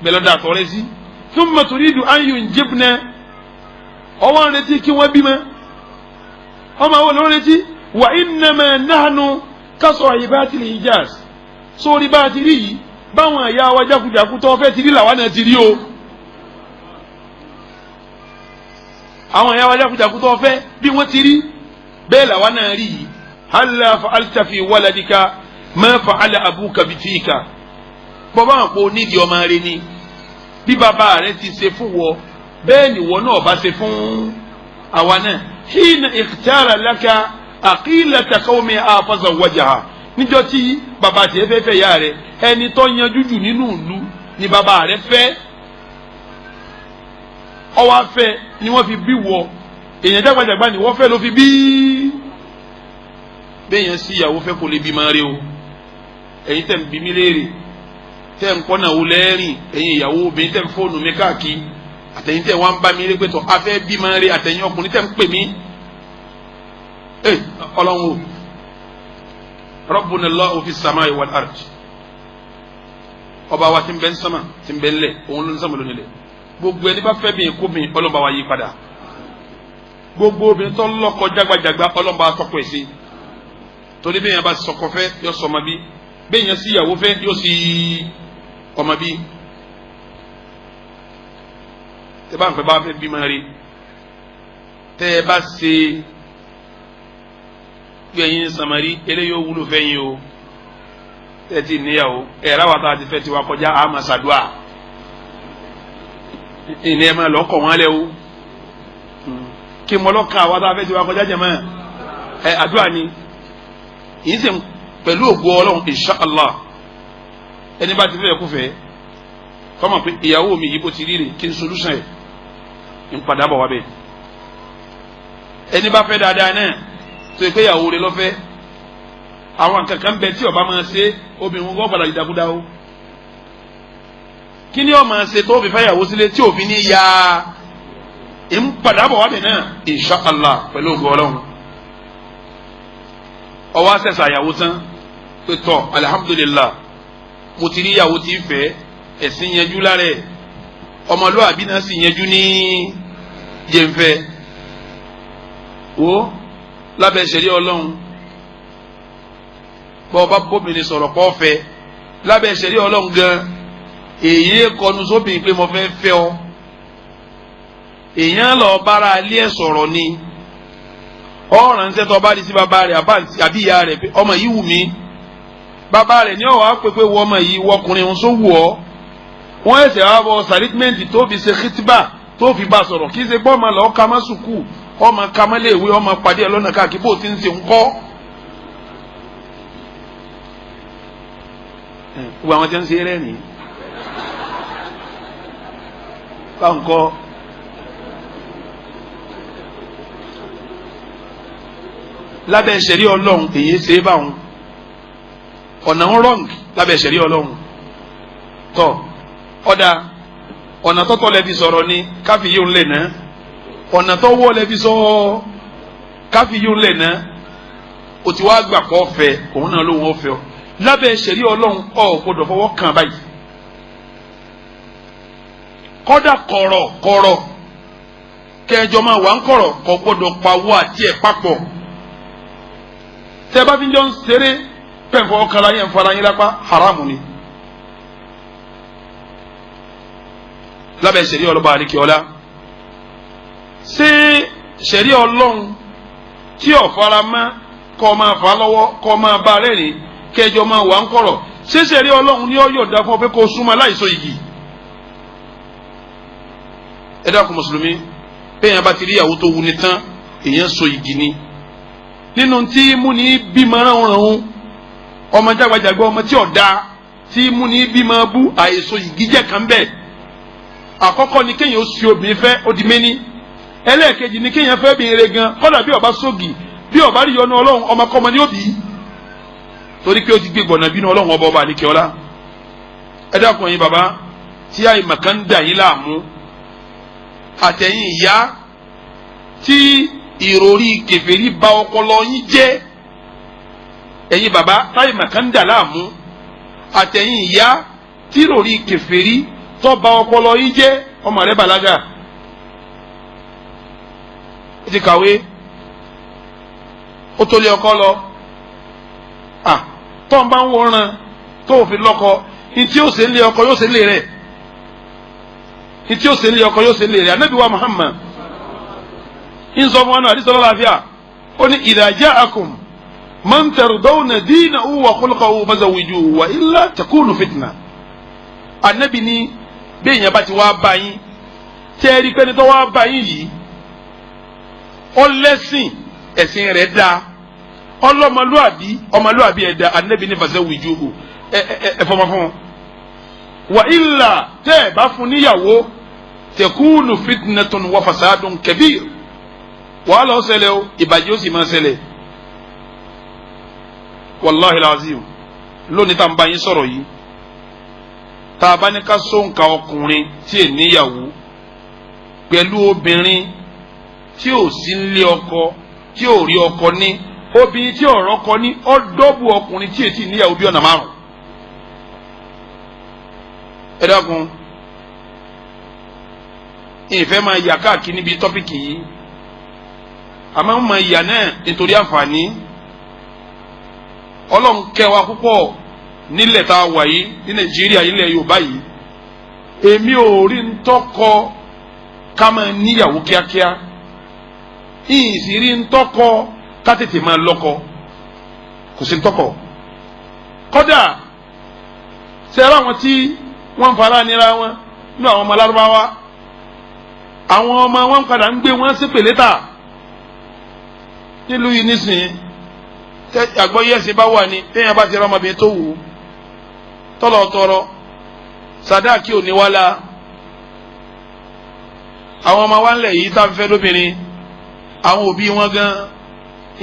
bẹ́ẹ̀ lọ́dà àtọ̀ rẹ sí. Thumma turidu an yunjibna, ọwọ́ ń retí kí wọ́n bímọ. Ọmọ àwọn olórí retí. Wa innama nahnu kasahibati Hijaz, sórí bá a ti rí yìí, báwọn ẹ̀yà wa jákujàku tó fẹ́ ti rí làwa náà ti rí o. Àwọn ẹ̀yà wa jákujàku tó fẹ́ bí wọ́n ti rí bẹ́ẹ̀ làwa náà rí yìí. Halla fa'alta fi waladika ma fa'ala abuka bifika. Bọ́bá àwọn kò nídìí ọmọ rẹ ni bí bàbá rẹ ti ṣe fún wọ bẹ́ẹ̀ ni wọ́n náà bá ṣe fún àwa náà. Hina ikhtara laka aqilata qawmi fazawwajaha. Níjọ́ tí bàbá tiẹ̀ fẹ́ fẹ́ yá rẹ, ẹni tó yanjú jù nínú ìlú ni bàbá rẹ fẹ́. Ọwọ́ afẹ́ ni wọ́n fi bí wọ, èèyàn jágbajàgba ni wọ́n fẹ́ ló fi bí. Bẹ́ẹ̀ yẹn sí ìyàwó fẹ́ kò lè bí máa rí o. Ẹ̀yin tẹ̀ ń bí mi léèrè, tẹ̀ ń kọ́nà wò lẹ́rìn, ẹ̀yin ìyàwó obìnrin tẹ̀ ń fóònù mi káàkiri, àtẹ̀yin tẹ̀ wọ́n ń bá mi rí pé tọ́ afẹ́ bí máa rí, àtẹ̀yin ọkùnrin tẹ̀ ń pè mí. Ẹ Ọlọ́run o, Rabbuna Allahu fi samai wal ard, ọba wa ti ń bẹ ń sánmà ti ń bẹ ń lẹ̀, òun ló ń sánmà lónìí lẹ̀. Gbogbo ẹni bá fẹ́ bí kó mi, Ọlọ́run bá wa yí padà. Gbogbo obìnrin tó lọ́kọ jágbajàgba, Ọlọ́run bá tọkọ ẹ̀ sí. Torí bẹ́ẹ̀ yẹn bá sọkọ fẹ́ yọ sọmọ bí, bẹ́ẹ̀ yẹn sí ìyàwó fẹ́ yọ sí ọmọ bí. Tẹ́ bá ń fẹ́ bá fẹ́ bímọ rí, tẹ́ ẹ bá ṣe gbẹ̀yìn samari eléyìí ó wúlò fẹ́yìn o. Tẹ́ ẹ ti níyàwó ẹ̀ ráwá tá a ti fẹ́ tiwa kọjá àmà sàdúà ìní ẹ̀ máa lọ́kọ̀ wọn lẹ́ o. Kí mo lọ́ka àwa tá a fẹ́ tiwa kọjá jẹ̀mọ́ ẹ̀ àdúrà ni yìí sì pẹ̀lú ògo Ọlọ́run insha Allah. Ẹni bá ti fẹ́ kú fẹ́ kọ́mọ̀ pé ìyàwó mi yìí bó ti rí rè kí n solution ẹ̀ ń padà bọ̀ wá bẹ́ẹ̀. Ẹni bá fẹ́ dáadáa náà tó yẹ pé ìyàwó rẹ̀ lọ́fẹ́, àwọn kankan bẹ tí ọba máa ṣe obìnrin wọn padà ìdàkúdà o. Kí ni ó máa ṣe tó fi fẹ́ ìyàwó sílé tí òfin ní ya ń padà bọ̀ wá bẹ́ẹ̀ náà insha Allah pẹ̀lú ògo Ọlọ́run. Ọwọ́ àṣẹṣà ìyàwó tán pé tọ́ alihamudulilá mo ti rí ìyàwó tí ń fẹ́, ẹ̀sìn yẹnjú lára ẹ̀, ọmọlúwàbí náà sì yẹnjú ní jẹ́nfẹ́. Wo lábẹ́ ṣẹ̀rí Ọlọ́run, bọ́ ọba bóbìnrin sọ̀rọ̀ pọ̀ fẹ́ lábẹ́ ṣẹ̀rí Ọlọ́run gan, èyí kọnu sóbìnrin pé mo fẹ́ fẹ́ ọ. Èyàn lọ bára alẹ́ ẹ̀ sọ̀rọ̀ ni. Ọ̀ràn ń sẹ́tọ̀ bá di sí bàbá rẹ̀ àbí ìyá rẹ̀ pé ọmọ yìí wù mí. Bàbá rẹ̀ ní ọ̀wá pépé wọ ọmọ yìí wọkùnrin ń sọ wù ọ́. Wọ́n ẹ̀sẹ̀ wá bọ sàrítímẹ́ǹtì tó fi ṣe kìtìbà tó fi bá sọ̀rọ̀. Kì í ṣe pé ọmọ lọ́ọ́ ka má sùkúù, ọmọ ka má léèwé, ọmọ pàdé ẹ̀ lọ́nà káàkiri bó ti ń ṣe ń kọ́. Gbogbo àwọn tí wọ́n ń ṣe eré nìyí. Báwọn kọ́. Lábẹ́ ṣẹ̀rí Ọlọ́run èyí ṣe é báwọn ọ̀nà ń rọ́ǹg lábẹ́ ṣẹ̀rí Ọlọ́run. Tọ́ ọ̀dà ọ̀nà tọ́tọ́ lẹ fi sọ̀rọ̀ ni káfí yóò lẹ̀ ná, ọ̀nà tọ́wọ́ lẹ fi sọ káfí yóò lẹ̀ ná. O ti wá gbà kọ́ fẹ́ òun náà ló wọ́n fẹ́ ọ. Lábẹ́ ṣẹ̀rí Ọlọ́run ọ̀ gbọ́dọ̀ fọwọ́ kàn báyìí. Kọ́dà kọ̀rọ̀ kọ̀rọ̀ kẹjọ máa wà ń kọ̀rọ̀ kò gbọ́dọ̀ pawọ́ àti ẹ̀ papọ̀. Tẹ́ bá fi jọ ń ṣeré pẹ̀fọ́ ọkàlà yẹn fara yín lápá haramu ni. Lábẹ́ ṣẹ̀rí ọlọ́ba àríkíọ́lá, ṣé ṣẹ̀rí Ọlọ́run tí ò fara mọ́ kọ́ máa fà lọ́wọ́ kọ́ máa bá rẹ́rìn kẹjọ máa wà ń kọ̀rọ̀, ṣé ṣẹ̀rí Ọlọ́run ní ó yọ̀ǹda fún ọ pé kó súnmọ́ láìsọ igi? Ẹ dákun mùsùlùmí, bẹ́ẹ̀ yẹn bá ti rí ìyàwó tó wuni tán èèyàn so igi ni. Nínú tí mú ní bímọ ránranrun ọmọ jágbajàgba ọmọ tí ọ̀dà tí mú ní bímọ bú àìsàn ìgíjẹ kan bẹ́ẹ̀. Àkọ́kọ́ ni kéèyàn ó si obìnrin fẹ́ ó di méní. Ẹlẹ́ẹ̀kejì ni kéèyàn fẹ́ obìnrin rẹ̀ gan, kọ́dà bí ọba sógì bí ọba rí yọnu Ọlọ́run ọmọkọ́mọ ni ó bí, torí pé ó ti gbé gbọ̀nà bínú Ọlọ́run ọba ọba àníkẹ́ọ́lá. Ẹ dákun ẹ̀yin bàbá tí àìmọ̀kan ń dà yín láàmú, àtẹ̀yìn ìyá tí ìròrí kèfèrí bà ọpọlọ yín jẹ́, Ẹ̀yin bàbá táyì màkàndà láàmú, àtẹ̀yìn ìyá tí ròrí kèfèrí tọ́ba ọpọlọ yín jẹ́. Ọmọ rẹ bàlágà, ó ti kàwé, ó tó lé ọkọ lọ. À tó ń bá ń wòran tó ò fi lọ́kọ, ntí ó ṣe ń lé ọkọ yóò ṣe ń lé rẹ̀, ntí ó ṣe ń lé ọkọ yóò ṣe ń lé rẹ̀. Anabi wa Muhammad ń sọ fún wa náà, àdìsọ́lá láàfíà, ó ní idha ja'akum man tardawna dinahu wa khulqahu fazawwijuhu wa illa takunu fitna. Anabi ní bí èèyàn bá ti wá bá yín, tẹ́ ẹ rí pé ní tó wá bá yín yìí, ó lẹ́sìn, ẹ̀sìn rẹ̀ dáa, ọlọ́mọlúàbí, ọmọlúàbí ẹ̀ dáa, anabi ní fazawwijuhu, ẹ ẹ ẹ fọmọ fún wọn. Wa illa, tẹ́ ẹ bá fún níyàwó, takunu fitnatun wa fasadun kabir, wàhálà ó ṣẹlẹ̀ o, ìbàjẹ́ ó sì máa ṣẹlẹ̀. Wàláhi lazim, lónìí tá n bá yín sọ̀rọ̀ yìí, tá a bá ní ká sóǹkà ọkùnrin tí è níyàwó pẹ̀lú obìnrin tí ò sí nílé ọkọ, tí ò rí ọkọ ní, obìnrin tí ò rọ́kọ ní, ó dọ́bù ọkùnrin tí èsì níyàwó bí ọ̀nà márùn. Ẹ dákun, ìfẹ́ máa yà káàkiri níbi tọ́pìkì yìí, àmọ́ ń mọ ìyà náà nítorí àǹfààní. Ọlọ́run kẹ́ wa púpọ̀ nílẹ̀ tá a wà yìí ní Nàìjíríà, ilẹ̀ Yorùbá yìí. Èmi ò rí ntọ́kọ ká máa níyàwó kíákíá, ìyìn sì rí ntọ́kọ ká tètè máa lọ́kọ, kò sí ntọ́kọ. Kódà sẹ́rọ àwọn tí wọ́n ń fara nira wọn nínú àwọn ọmọ Lárúbáwá, àwọn ọmọ wọn padà ń gbé wọn ṣépè létà nílùú yìí nísìnyí. Àgbọ́yé ẹ̀sìn bá wà ní, téèyàn bá ti rọ ọmọbìnrin tó wù ú tọ́lọ̀ tọrọ sàdáàkì òní wá la. Àwọn ọmọ wa ńlẹ̀ yìí tá ń fẹ́ lóbìnrin, àwọn òbí wọn gan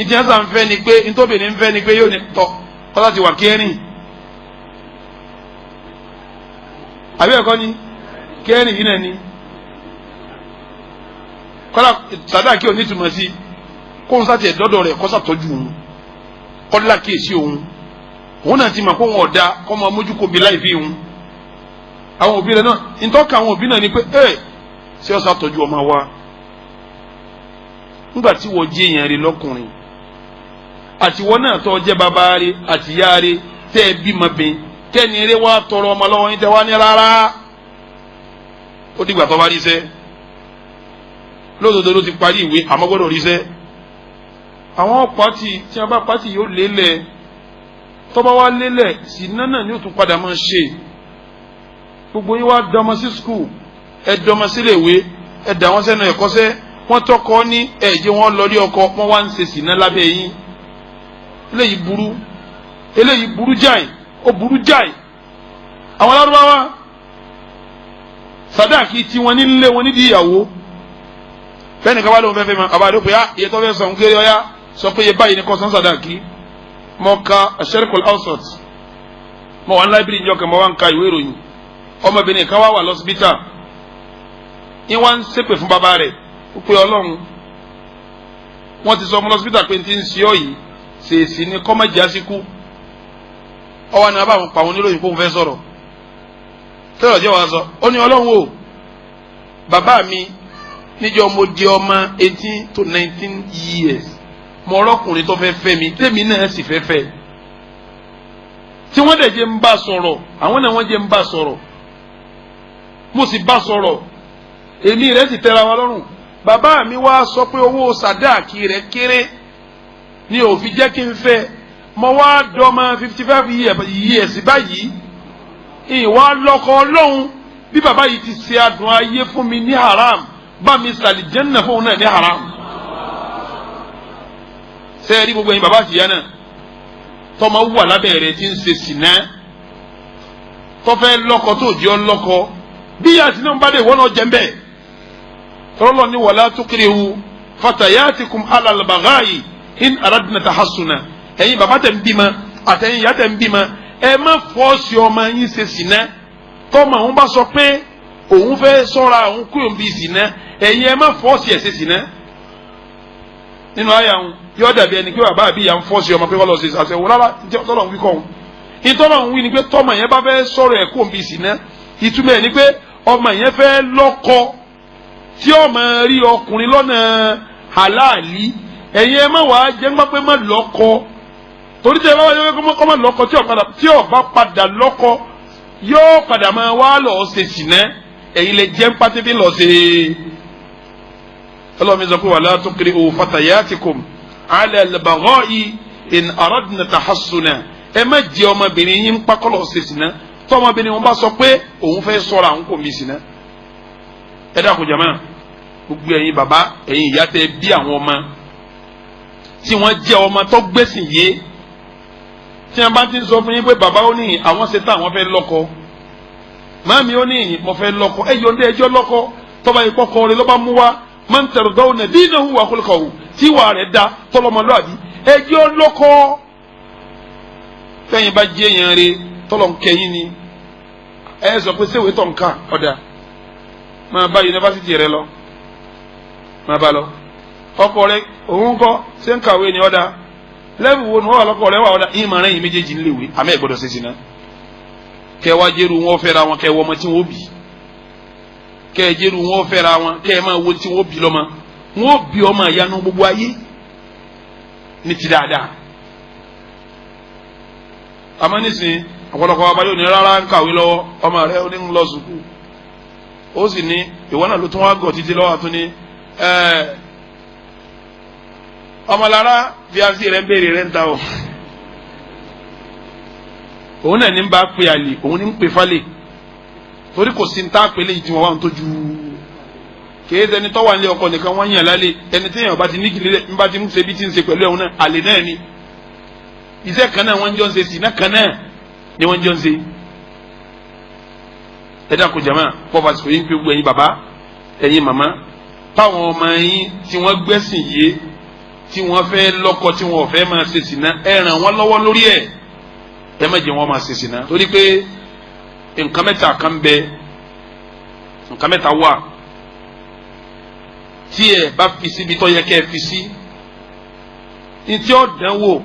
ìtì ẹ̀ sàn fẹ́ ni pé ntóbìnrin ń fẹ́ ni pé yóò ní tọ́ kọ́lá ti wà kẹ́rìn, àbí ẹ̀kọ́ ni kẹ́rìn yìí náà ni kọ́lá sàdáàkì òní túmọ̀ sí kóun sá tiẹ̀ dọ́dọ̀ rẹ̀ kọ́sà tọ́jú òun, kọ́lá kíyèsí òun, òun náà ti mọ̀ kó wọn ọ̀dà kọ́ máa mójú kó bi láì fi òun. Àwọn òbí rẹ̀ náà ntọ́ka àwọn òbí náà ni pé ẹ ṣé ọ̀sà tọ́jú ọmọ wa. Nígbà tí wọ́n jẹ́ èèyàn rẹ̀ lọ́kùnrin, àti wọ́n náà tọ́ jẹ́ bàbá rẹ̀ àti ìyá rẹ̀ tẹ́ ẹ bímọ bẹ́ẹ̀, tẹ́ni rẹ̀ wá tọrọ ọmọ lọ́wọ́ yín, tẹ́ wá ní rárá, ó dìgbà tó bá rí iṣẹ́. Lódodo ló ti parí ìwé, àmọ́ gbọ́dọ̀ rí iṣẹ́. Àwọn pàtì tí a bá pàtì yóò lélẹ̀, tọ́ba wa lélẹ̀ sí nánà ni ó tún padà máa ṣe. Gbogbo yín wá dọmọ sí skul, ẹ dọmọ sílé ìwé, ẹ dà wọ́n sẹ́nu ẹ̀kọ́ṣẹ́, wọ́n tọkọ ní ẹ̀jẹ̀ wọn lọ lé ọkọ, wọ́n wá ń ṣe sìná lábẹ́ yín. Eléyìí burú, eléyìí burú jáì, ó burú jáì. Àwọn Lárúbáwá sàdáàkì tí wọ́n nílé wọn nídìí ìyàwó, fẹ́ni kaba ló ń fẹ́ fẹ́ ma àbá àdókò yá iye tó fẹ́ sọ̀ ń kéré, ọ̀yá sọ pé iye báyìí ni kò san sàdáàkì. Mo ka Asharqul Awsat, mo wà ní láìbírì ìjọ kan, mo wà ń ka ìwé ìròyìn. Ọmọbìnrin kan wà wà lọ́sibítà, ní wọ́n ń ṣépè fún bàbá rẹ̀ ó pé Ọlọ́run, wọ́n ti sọ ọmọ lọ́sibítà pé n ti ń ṣe ọ́ yìí ṣèèṣì ni kọ́mọ̀jì àsìkú. Ọwọ́ ni abáwọn pa àwọn oníròyìn kó ń fẹ́ sọ̀rọ̀ tẹ́lọ̀ jẹ́ wàá sọ, ó ní Ọlọ́run o, bàbá mi níjọ́ mo di ọmọ 18 to 19 years, mo rọ́kùnrin tó fẹ́ fẹ́ mi, tèmi náà sì fẹ́ fẹ́, tí wọ́n dẹ̀ jẹ́ ń bá sọ̀rọ̀, àwọn náà wọ́n jẹ́ ń bá sọ̀rọ̀, mo sì bá sọ̀rọ̀, èmi rẹ̀ sì tẹ́ra wa lọ́rùn. Bàbá mi wá sọ pé owó sàdáàkì rẹ̀ kéré ni ò fi jẹ́ kí n fẹ́. Mo wá dọ́mọ 55 years báyìí, ìwà lọ́kọ. Ọlọ́run, bí bàbá yìí ti ṣe adùn ayé fún mi ní haram, bá mi sàlìjẹ́nà fóun náà ní haram. Sẹ́ẹ̀rí gbogbo ẹ̀yin bàbá àtìyá náà tọmọ wà lábẹ́ rẹ̀ tí ń ṣe sìnà, tọ́fẹ́ lọ́kọ tó jẹ́ ọ lọ́kọ, bí àti náà bá dé ìwọ náà jẹ́ ń bẹ̀. Tọ́lọ́ ní wala tukrihu fatayatikum alal baghayi in aradna tahassuna. Ẹ̀yin bàbá tẹ̀ ń bímọ àtẹ̀yin ìyá tẹ̀ ń bímọ, ẹ má fọ́ọ̀sì ọmọ yín ṣe sìnà. Tọ́mọ òun bá sọ pé òun fẹ́ sọ́ra òun kúrò bí sìnà, ẹ̀yin ẹ má fọ́ọ̀sì ẹ̀ ṣe sìnà. Nínú àyà ń yóò dàbí ẹni pé bàbá àbí ìyá ń fọ́ọ̀sì ọmọ pé kọ́ lọ sí àṣẹwó rárá. Tọ́lọ̀ ń wí kọ́ òun, ìtọ́lọ̀ ń wí ni pé tọ́mọ yẹn bá fẹ́ sọ̀rọ̀ ẹ̀ kó ń bí sí ná. Ìtumọ̀ ẹ̀ ni pé ọmọ yẹn fẹ́ lọ́kọ tí ọmọ rí ọkùnrin lọ́nà halali. Ẹ̀yin ẹ má wàá jẹ́ ńgbà pé má lọ́kọ, torí tẹ́ ẹ bá wá yẹ kọ́ má lọ́kọ, tí ó bá padà lọ́kọ yóò padà máa wá lọ́ọ́ ṣe sìnà. Ẹ̀yin lè jẹ́ ńpátẹ́bí lọ́ọ́ ṣe. Ọlọ́run mi sọ pé wala tukrihu fatayatikum ala al-bagha'i in aradna tahassuna. Ẹ má jẹ́ ọmọbìnrin yín ńpákọ́lọ́ ṣe sìnà tọ́mọbìnrin wọn bá sọ pé òun fẹ́ sọ̀rọ̀ àwọn kò mí sìnà. Ẹ dákun jàmá, gbogbo ẹ̀yin bàbá, ẹ̀yin ìyá tẹ́ bí àwọn ọmọ tí wọ́n jẹ́ ọmọ tó gbẹ́sìn yé, tí wọ́n bá ti ń sọ fún yín pé bàbá ó ní àwọn ṣe tán àwọn fẹ́ lọ́kọ, màmí ó ní mo fẹ́ lọ́kọ, ẹ yọ̀ǹda ẹjọ́ lọ́kọ. Tọ́ba yìí kọ́kọ́ rẹ lọ́ba mú wá, man tardawna dinahu wa khulqahu, tí wà rẹ̀ da tọlọmọlúwàbí, ẹjọ́ lọ́kọ. Fẹ́yìn bá jẹ́ yẹn rẹ tọ́lọ̀ ń kẹ́yìn ni ẹ sọ pé sèwé tọ̀ ń kà ọ̀dà, máa bá yunifásitì rẹ lọ, máa bá lọ. Ọkọ rẹ òun kọ ṣé ń kàwé ni ọ̀dà, lẹ́bù wo ni wọ́n wà lọ́kọ rẹ wà ọ̀dà, ìmọ̀ rẹ̀ yìí méjèèjì ń léwe àmọ́ ẹ̀ gbọ́dọ̀ ṣe sí náà. Kẹ wá jẹ́rù wọn fẹ́ra wọn, kẹ wọ ọmọ tí wọn bí, kẹ jẹ́rù wọn fẹ́ra wọn, kẹ máa wo tí wọn bí lọ́mọ, wọn bí ọmọ ìyanu gbogbo ayé ní ti dáadáa. Àmọ́ nísìnyí ọ̀pọ̀lọpọ̀ ọba yóò ní rárá ń kàwé lọ́wọ́, ọmọ rẹ ó ní ń lọ sùkúù, ó sì ní ìwọ náà ló tún wá gọ̀ títí lọ́wọ́ àtún ní ọmọlára fiancé rẹ ń béèrè rẹ ń ta o. Òun náà ní ń bá pe àlè, òun ní ń pe falè, torí kò sí ní tá a pè léyìí tí wọn wà ń tójú. Kìí ṣẹni tọ́wà ní ọkọ nìkan wọ́n yàn lálẹ́, ẹni tí èèyàn bá ti ní kìlẹ̀ ń bá ti ń ṣe bí ti ń ṣe pẹ̀lú ẹ̀hún náà, àlè náà ni. Iṣẹ́ kan náà wọ́n jọ ń ṣe, sí náà kan náà ni wọ́n jọ ń ṣe. Ẹ dákun jàmá, pọ́fà sọ yín pé gbogbo ẹ̀yin bàbá, ẹ̀yin màmá, táwọn ọmọ yín tí wọ́n gbẹ́sìn yé, tí wọ́n fẹ́ lọ́kọ, tí wọ́n fẹ́ máa ṣe sìná, ẹ ràn wọ́n lọ́wọ́ lórí ẹ̀, ẹ má jẹ́ wọ́n máa ṣe sìná. Torí pé nǹkan mẹ́ta kan bẹ, nǹkan mẹ́ta wà tí ẹ bá fi síbi tó yẹ kẹ́ ẹ fi sí, ní tí ó dán wò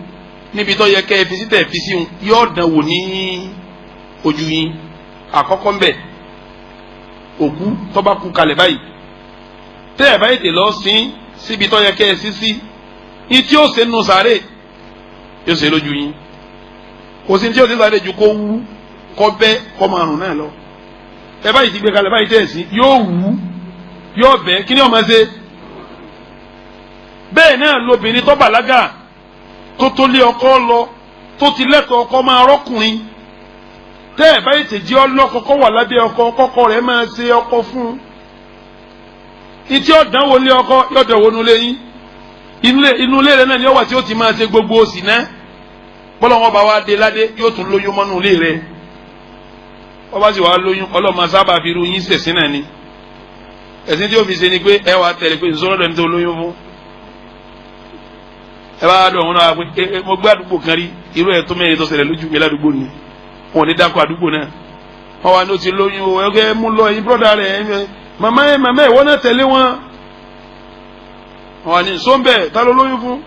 níbi tó yẹ kẹ́ ẹ fi sí tẹ̀ fi sí yóò dán wò ní ojú yín. Àkọ́kọ́ ń bẹ, òkú tó bá kú kalẹ̀ báyìí, tẹ́ ẹ bá yètè lọ sí síbi tó yẹ kẹ́ ẹ sí sí, ní tí ó ṣe nù sàárè yóò ṣe lójú yín. Kò sí ní tí ó ṣe sàárè ju kó wú, kó bẹ́, kó máa rùn náà lọ. Ẹ báyìí ti gbé kalẹ̀ báyìí tẹ̀ sí, yóò wú, yóò bẹ́, kí ni ó máa ṣe? Bẹ́ẹ̀ náà lobìnrin tó bàlágà tó tó lé ọkọ lọ, tó ti lẹ́tọ̀ọ́ ọkọ máa rọ́kùnrin, tẹ́ ẹ̀ báyìí tẹ̀ jẹ́ ọlọ́kọ kọ́ wà lábẹ́ ọkọ, kọ́kọ́ rẹ̀ máa ṣe ọkọ fún un. Ìtí ọ̀dánwò lé ọkọ yóò dánwò nulẹ̀ yín, inú ilé rẹ̀ náà ni ó wà tí ó ti máa ṣe gbogbo òsì náà. Bọ́lá wọn bá wá dé ládé yóò tún lóyún mọ́nú ilé rẹ̀. Wọ́n bá sì wá lóyún, ọlọ́mọ sábà fi irú yín ṣẹ̀sín náà ni. Ẹ̀sìn tí ó fi ṣe ni pé ẹ wàá tẹ̀lé pé nsọ́rọ́ dẹni tó lóyún fún. Ẹ bá dọ̀ wọn náà pé mo gbé àdúgbò kan rí, irú ẹ̀ tó mẹ́rin tó ṣẹlẹ̀ lójú mi ládùúgbò ni. Wọn ò ní dákọ̀ àdúgbò náà. Wọ́n wá ní o ti lóyún o, ẹ mú lọ ẹ̀yin bírọ̀dà rẹ̀, màmá ẹ̀ màmá ẹ̀ wọ́n náà tẹ̀lé wọn. Wọ́n wá ní sọ́ńbẹ̀ ta ló lóyún fún?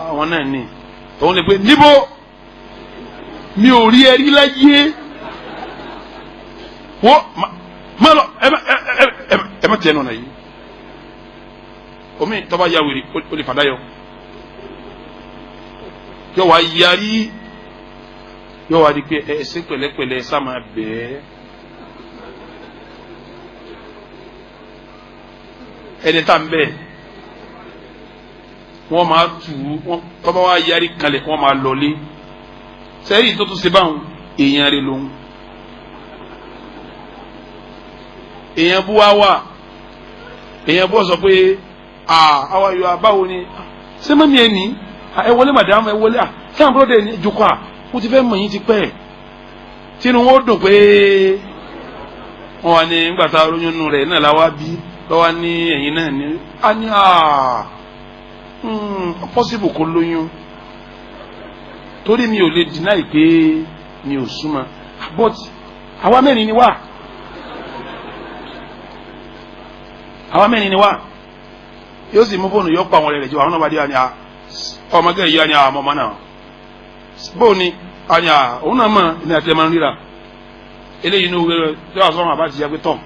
Àwọn náà ní. Òun lè pe níbo mi ò rí ẹrí láyé, wọ́n má lọ ẹ má tiẹ̀ nù náà yìí. Omi tọ́ba ya wèrè o lè fàdá yọ, yọ wá yarí, yọ wá di pé ẹ ṣe pẹ̀lẹ́pẹ̀lẹ́ sá máa bẹ́ẹ̀. Ẹni tá n bẹ́ẹ̀ wọ́n máa tù ú, tọ́ba wá yarí kalẹ̀ wọ́n máa lọlé. Sẹ́yìn tó tún ṣe báwọn èèyàn rẹ̀ lòun, èèyàn bú wá wà, èèyàn bú sọ pé àwa yọ àbáwo ni ṣé mọ́mí ẹ ní ẹ wọlé màdàmú ẹ wọlé à sáà búrọ́dẹ̀ ní jòkó à mo ti fẹ́ mọ̀ yín ti pẹ́. Tínú wọn ó dùn pé wọn wà ní nígbà tá a lóyún nù rẹ̀ náà láwa bí lọ́wọ́ ní ẹ̀yìn náà ní a ní à possible kó lóyún, torí mi ò lè deny pé mi ò súnmọ́, but àwa mẹ́rin ni wá, àwa mẹ́rin ni wá. Yóò sì mú fóònù yóò pa àwọn ọ̀rẹ́ rẹ̀ jọ. Àwọn náà bá dé wà ní ọmọge yìí ní àmọ́ ọmọ náà bóun ni àní òun náà mọ̀ ní àti ẹ̀ máa ń ríra eléyìí ní òwe rẹ̀ yóò sọ wọn àbá ti yá pé tọ̀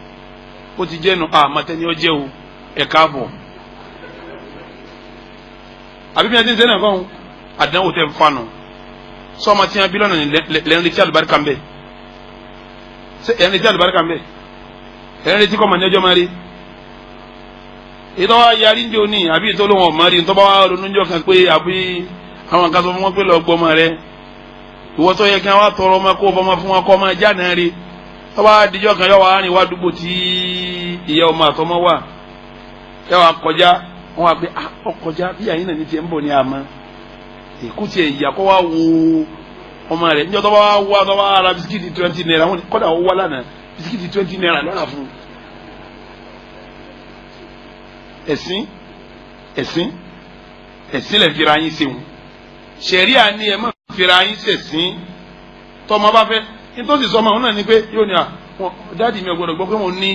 ó ti jẹ́ nu àmọ́tẹ́ni ó jẹ́ o, ẹ̀ káàbọ̀. Àbí bí wọ́n ti ń sẹ́nà kọ́ àdánwò tẹ̀ ń fanu sọ́ọ́mọ tí wọ́n bí lọ́nà lẹ́nu létí àlùbáríkà ń bẹ̀, ẹ̀rín létí àlùbáríkà ń bẹ̀, ẹ̀rín létí kọ́ mọ̀ ní ọjọ́ máa rí ìtọ́wá yarí ń jò ní àbí ìtọ́ lóhùn ọ̀mọ́ rí ìtọ́wá ronú jọ kan pé àbí àwọn kan sọ fún wọn pé lọ́ọ́ gbọ́mọ rẹ, ìwọ tó yẹ kí wọ́n tọrọ ọmọ kó fọmọ fún wọn kọ́ ọmọ jáde rí. Tọ́wá díjọ́ kan yọ wá rìn wá dúgbò tí ìyá ọmọ àtọmọ wà, yọ wá kọjá wọn wá pé ọkọjá bí àyín náà ní tiẹ̀ ń bọ̀ ní àmọ́ èkó tiẹ̀ ìyá kọ́ wá wo ọmọ rẹ̀ níjọ́ tọ́wá wá tọ́wá ara bisikíìtì 20 naira wọn kọ́dà ó wá lánàá bisikíìtì 20 naira lọ́ra fún un. Ẹ̀sìn ẹ̀sìn ẹ̀sìn lè fira yín ṣeun. Ṣẹ̀ríà ni ẹ má fira yín ṣẹ̀sìn. Tọmọ bá fẹ́ nítòsí sọmọ òun náà ni pé yóò ní à dáàdì mi ò gbọdọ̀ gbọ́ pé mo ní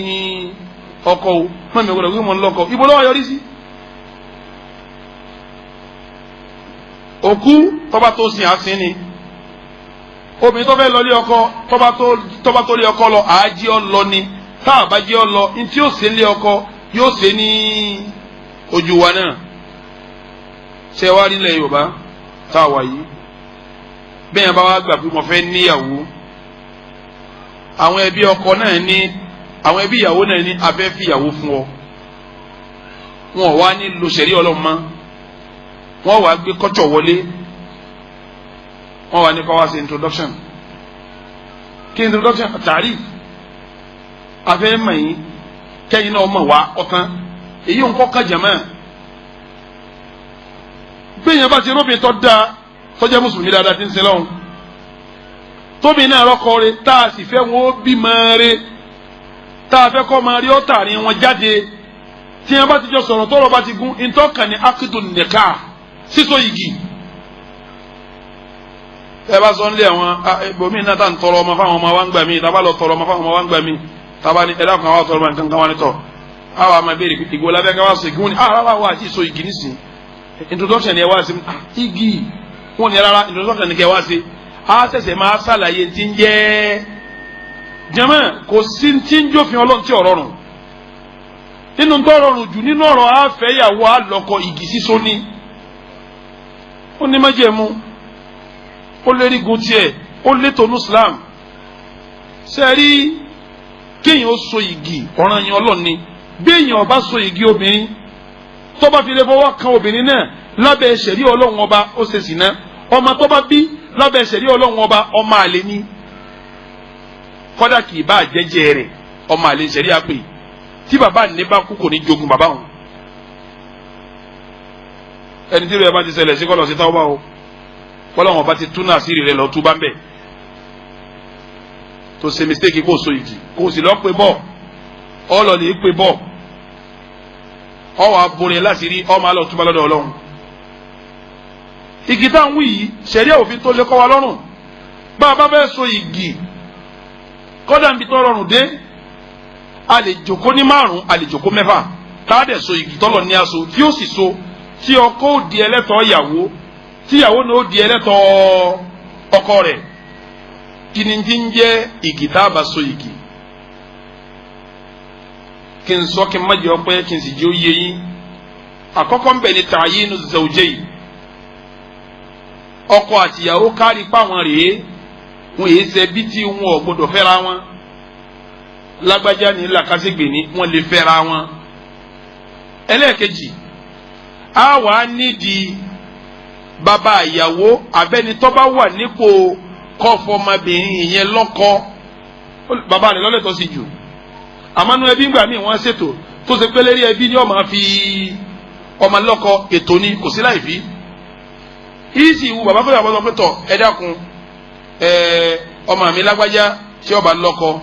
ọkọ o, mọ́ mi ò gbọdọ̀ gbọ́ pé mo ń lọ́kọ. Ibo ló wá yọrí sí? Òkú tọ́ba tó sin àsín ni. Obìnrin tó fẹ́ lọ lé ọkọ tọ́ba tó lé ọkọ lọ àájí ọ lọ ni. Tá a bá jí ọ lọ ntí yóò ṣe lé ọkọ yóò ṣe ní ojú wa náà. Ṣé wàá rí ilẹ̀ Yorùbá tá a wà yìí, bẹ́ẹ̀ yẹn bá wá gbà pé mo fẹ́ níyàwó, àwọn ẹbí ọkọ náà ní, àwọn ẹbí ìyàwó náà ní a fẹ́ fi ìyàwó fún ọ. Wọn ò wá ní lo ṣẹ̀rí Ọlọ́run mọ́, wọ́n wá gbé kọ́tsọ̀ wọlé, wọ́n wá ní kọ́ wá sí introduction. Kí introduction? Tàríf afẹ́ mọ̀ yín kẹ́yìn náà mọ̀ wá ọ̀kan èyí ń kọ́ kájàmọ́. Gbẹ̀yìn bá ti róbìn tó dáa tó jẹ́ mùsùlùmí dáadáa ti ń sin lọ́hùn, tóbi náà rọ́kọ rẹ̀ tá a sì fẹ́ wọn ó bímọ rẹ̀, tá a fẹ́ kọ́ máa rí ọ̀tàrin wọn jáde, tí wọn bá ti jọ sọ̀rọ̀ tọ́rọ̀ bá ti gún ntọ́kàn ní akidu nìka sísọ igi. Ẹ bá sọ nílé àwọn ibòmíì náà tá à ń tọrọ ọmọ fáwọn ọmọ wa ń gbà mí, tá a bá lọ tọrọ ọmọ fáwọn ọmọ wa ń gbà mí, tá a bá ní ẹ̀dá kan wá tọrọ ọmọ nǹkan kan wá ní tọ̀ àwọn àmọ́ ìbéèrè ìgbò lábẹ́ ká wá sọ igi wọn ni rárá wa àti sọ igi nísìn, introduction ni ẹ wá sí igi wọn ni rárá introduction ni kẹ wá sí. A ṣẹ̀ṣẹ̀ máa ṣàlàyé ti ń jẹ́ jẹ́mọ́ kò sí ti ń jófin Ọlọ́run tí ò rọrùn. Nínú tó rọrùn jù nínú ọ̀rọ̀ àfẹ́yàwó àlọ́kọ igi sísọ ní ó ní májẹ̀mú, ó lérí gun tiẹ̀, ó létò ní Islam. Ṣe rí kéèyàn ó so igi ọ̀ràn yẹn Ọlọ́run ni. Bí èèyàn bá so igi obìnrin tó bá fi lè fọwọ́ kan obìnrin náà lábẹ́ ṣẹ̀rí Ọlọ́run ọba ó ṣe sì ná. Ọmọ tó bá bí lábẹ́ ṣẹ̀rí Ọlọ́run ọba ọmọ àlè ni, kọ́dà kì í bá jẹ́jẹ́ rẹ̀ ọmọ àlè ṣẹ̀rí àpè. Tí bàbá ní bá kú kò ní jogun bàbá òun. Ẹni tí ìròyìn bá ti ṣẹlẹ̀ sí kọ́lọ̀ sí táwọn bá o, kọ́lọ̀ wọn bá ti tún náà sí rẹ̀ lọ tú bá ń bẹ̀ tó ṣe mistake kó so igi kó sì lọ pé bọ̀ ọ lọ lè pé bọ̀ ọ wà borin láti rí ọ máa lọ túbọ̀ lọ́dọ̀ Ọlọ́run. Igi tá à ń wí yìí ṣẹ̀ríà òfin tó lé kọ́ wa lọ́rùn. Bá a bá fẹ́ so igi kọ́dà ń bi tó rọrùn dé, a lè jòkó ní 5, a lè jòkó 6, tá a dẹ̀ so igi tọ́lọ̀ ní aṣọ tí ó sì so, tí ọkọ ó di ẹlẹ́tọ̀ọ́ ìyàwó, tí ìyàwó náà ó di ẹlẹ́tọ̀ọ́ ọkọ rẹ̀. Kí ni ti ń jẹ́ igi tá a bá so igi? Kí n sọ kí n má jẹ́ ọpẹ́ kí n sì jẹ́ ó yé yín. Àkọ́kọ́ ń bẹ̀ ní ta'yinu zawjayn, ọkọ àtìyàwó kárí páwọn rèé, wọn èyí ṣe bí tí wọn ò gbọdọ̀ fẹ́ra wọn. Lágbájá ní làkàṣègbè ní wọn lè fẹ́ra wọn. Ẹlẹ́ẹ̀kejì, a wà nídìí bàbá ìyàwó abẹ́ni tó bá wà nípò kọ́fọ́mọbìnrin yẹn lọ́kọ, bàbá rẹ̀ lọ́lẹ́tọ̀ sí jù. Àmọ́ nínú ẹbí ńgbà míì wọ́n ṣètò tó ṣe pé lérí ẹbí ni ọmọ fi ọmọ lọ́kọ, ètò ni kò sí láì fi. Ìsì ìwú bàbá fẹ́ bàbá sọ pé tọ̀ ẹ dákun ọmọ mi lágbájá tí ọba lọ́kọ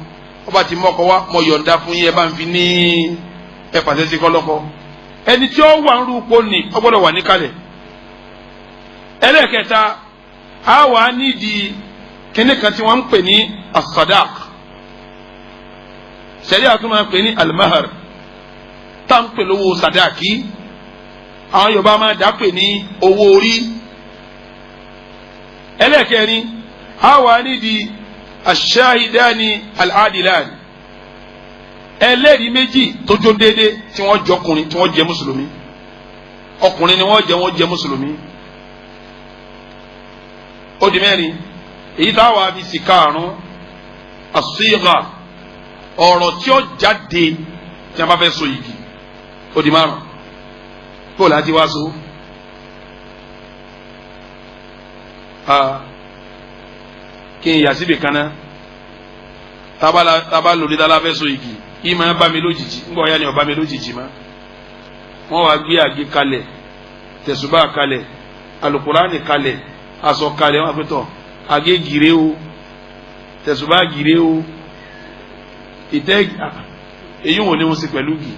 ọba ti mọ́kọ wá, mo yọ̀ǹda fún yín, ẹ bá ń fi ní ẹ pàṣẹ sí kọ́ lọ́kọ. Ẹni tí ó wà ń rúpo ni ó gbọ́dọ̀ wà níkàlẹ̀. Ẹlẹ́ẹ̀kẹta, a wà nídìí kíní kan tí wọ́n ń pè ní asadaq, sẹ́rí àtúmọ̀ ń pè ní almahar, tá ń pè lówó sadaki. Àwọn Yorùbá máa dàpè ní owó orí. Ẹlẹ́ẹ̀kẹrin, a wà nídìí aṣáhídání al-adilani, ẹlẹ́rìí méjì tó jó déédé tí wọ́n jọ ọkùnrin tí wọ́n jẹ́ mùsùlùmí. Ọkùnrin ni wọ́n jẹ́, wọ́n jẹ́ mùsùlùmí. Ó di mẹ́rin. Èyí tá a wà fi sì karùn-ún, àṣìyà, ọ̀rọ̀ tí ó jáde tí a bá fẹ́ so igi. Ó di márùn. Kó o láti wá so kí n yà síbi kan náà. Tába lòdì tá a fẹ́ so igi yìí máa bá mi lójijì. Ń bọ̀ ya ni ọ̀ bá mi lójijì ma. Wọ́n wá gbé àgé kalẹ̀, tẹ̀sùbá kalẹ̀, alukurani kalẹ̀, aṣọ kalẹ̀. Wọ́n á fi tọ̀ àgé gírè o, tẹ̀sùbá gírè o, ìtẹ́ èyí wọ́n ní wọ́n sì pẹ̀lú gì.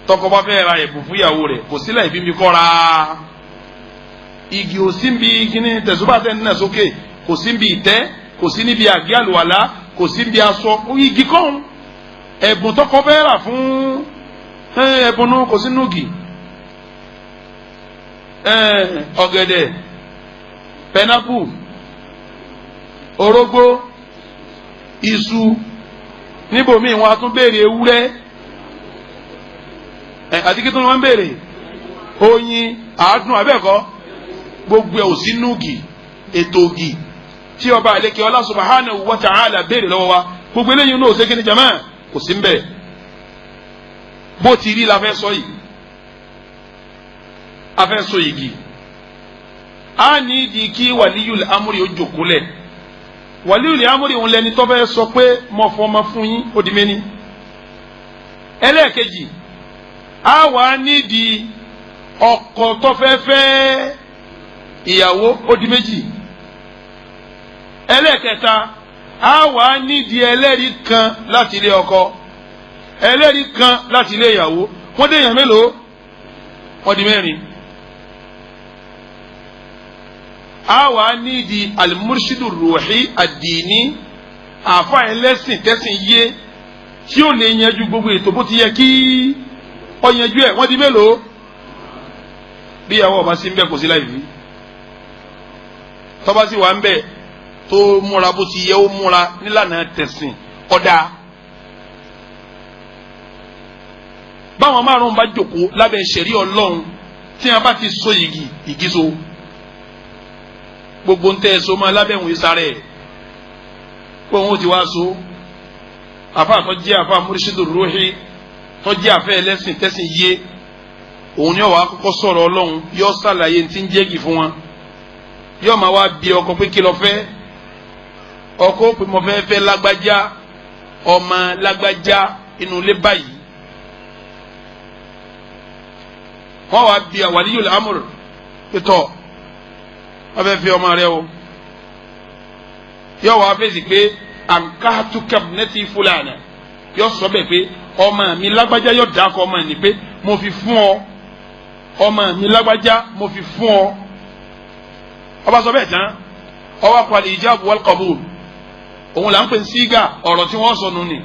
Tọkọ bá fẹ́ ra ẹ̀bùn fún ìyàwó rẹ̀, kò sílẹ̀ ìbí mi kọ́ ra igi, ò sí bí kíní tẹ̀sùbá tẹ̀ nínú sókè, kò sí bí ìtẹ́, kò sí níbi àgé àlùwàlá, kò sí bí aṣọ igi kọ́hún. Ẹ̀bùn tọkọ fẹ́ rà fún ẹ̀bùn nù kò sí nùgì. Ọ̀gẹ̀dẹ̀, pẹnápù, orógbó, iṣu, níbòmíì wọn a tún béèrè ewúrẹ́, àti kí tó ní wọn béèrè oyin, àádùn abẹ́ẹ̀kọ́. Gbogbo ẹ̀ ò sí nùgì. Ètò ògì tí ọba àlekè ọlá subhanahu wa ta'ala béèrè lọ́wọ́ wa, gbogbo eléyìí náà ò sé kí ni jama, kò sí mbẹ. Bó ti rí la fẹ́ sọ yìí. A fẹ́ sọ igi, a ní ìdí kí wàlíyul amúri ó jòkólẹ̀. Wàlíyul amúri òun lẹni tó fẹ́ sọ pé mo fọmọ fún yín. Ó di méní. Ẹlẹ́ẹ̀kejì, a wà nídìí ọkọ tó fẹ́ fẹ́ ìyàwó. Ó di méjì. Ẹlẹ́ẹ̀kẹta, a wà nídìí ẹlẹ́rìí kan láti ilé ọkọ, ẹlẹ́rìí kan láti ilé ìyàwó. Wọ́n dé èèyàn mélòó? Wọ́n di mẹ́rin. A wà nídìí alimurshidu ruhi adini, àfa ẹlẹ́sìn tẹ́sìn yé tí ó lè yanjú gbogbo ètò bó ti yẹ kí ó yanjú ẹ̀. Wọ́n di mélòó? Bí ìyàwó ọba sí ń bẹ, kò sí láì fi. Tọ́ba sì wà ń bẹ tó múra bó ti yẹ ó múra nílànà tẹ̀sìn ọ̀dà. Báwọn márùn bá jókòó lábẹ́ ṣẹ̀rí Ọlọ́run, tí wọn bá ti so igi, igi so gbogbo ń tẹ́ ẹ so máa lábẹ́ ìwọ̀n sáré ẹ̀ pé òun ti wá so. Àfa tó jẹ́ àfa múrísídò rúhí tó jẹ́ àfẹ́ ẹlẹ́sìn tẹ́sìn yé, òun ni ọ̀wá kọ́kọ́ sọ̀rọ̀ Ọlọ́run, yọ sàlàyé ti ń jẹ́gì fún wọn. Yọ máa wá bí ọkọ pé kí lọ fẹ́. Ọkọ pé mo fẹ́ fẹ́ lágbájá, ọmọ lágbájá, inú ilé báyìí. Wọ́n wá bí waliyul amr pétọ́, wọ́n fẹ́ fi ọmọ rẹ o. Yọ wá fèsì pé ankahtu kabnati fulana. Yọ sọ bẹ́ẹ̀ pé ọmọ mi lágbájá, yọ dákọ ọmọ ní pé mo fi fún ọ, ọmọ mi lágbájá mo fi fún ọ. Ọba sọ bẹ́ẹ̀ tán, ọwọ́ akọ al-ijab wal-qabul, òun là ń pè ní sígà ọ̀rọ̀ tí wọ́n sọ nù ni.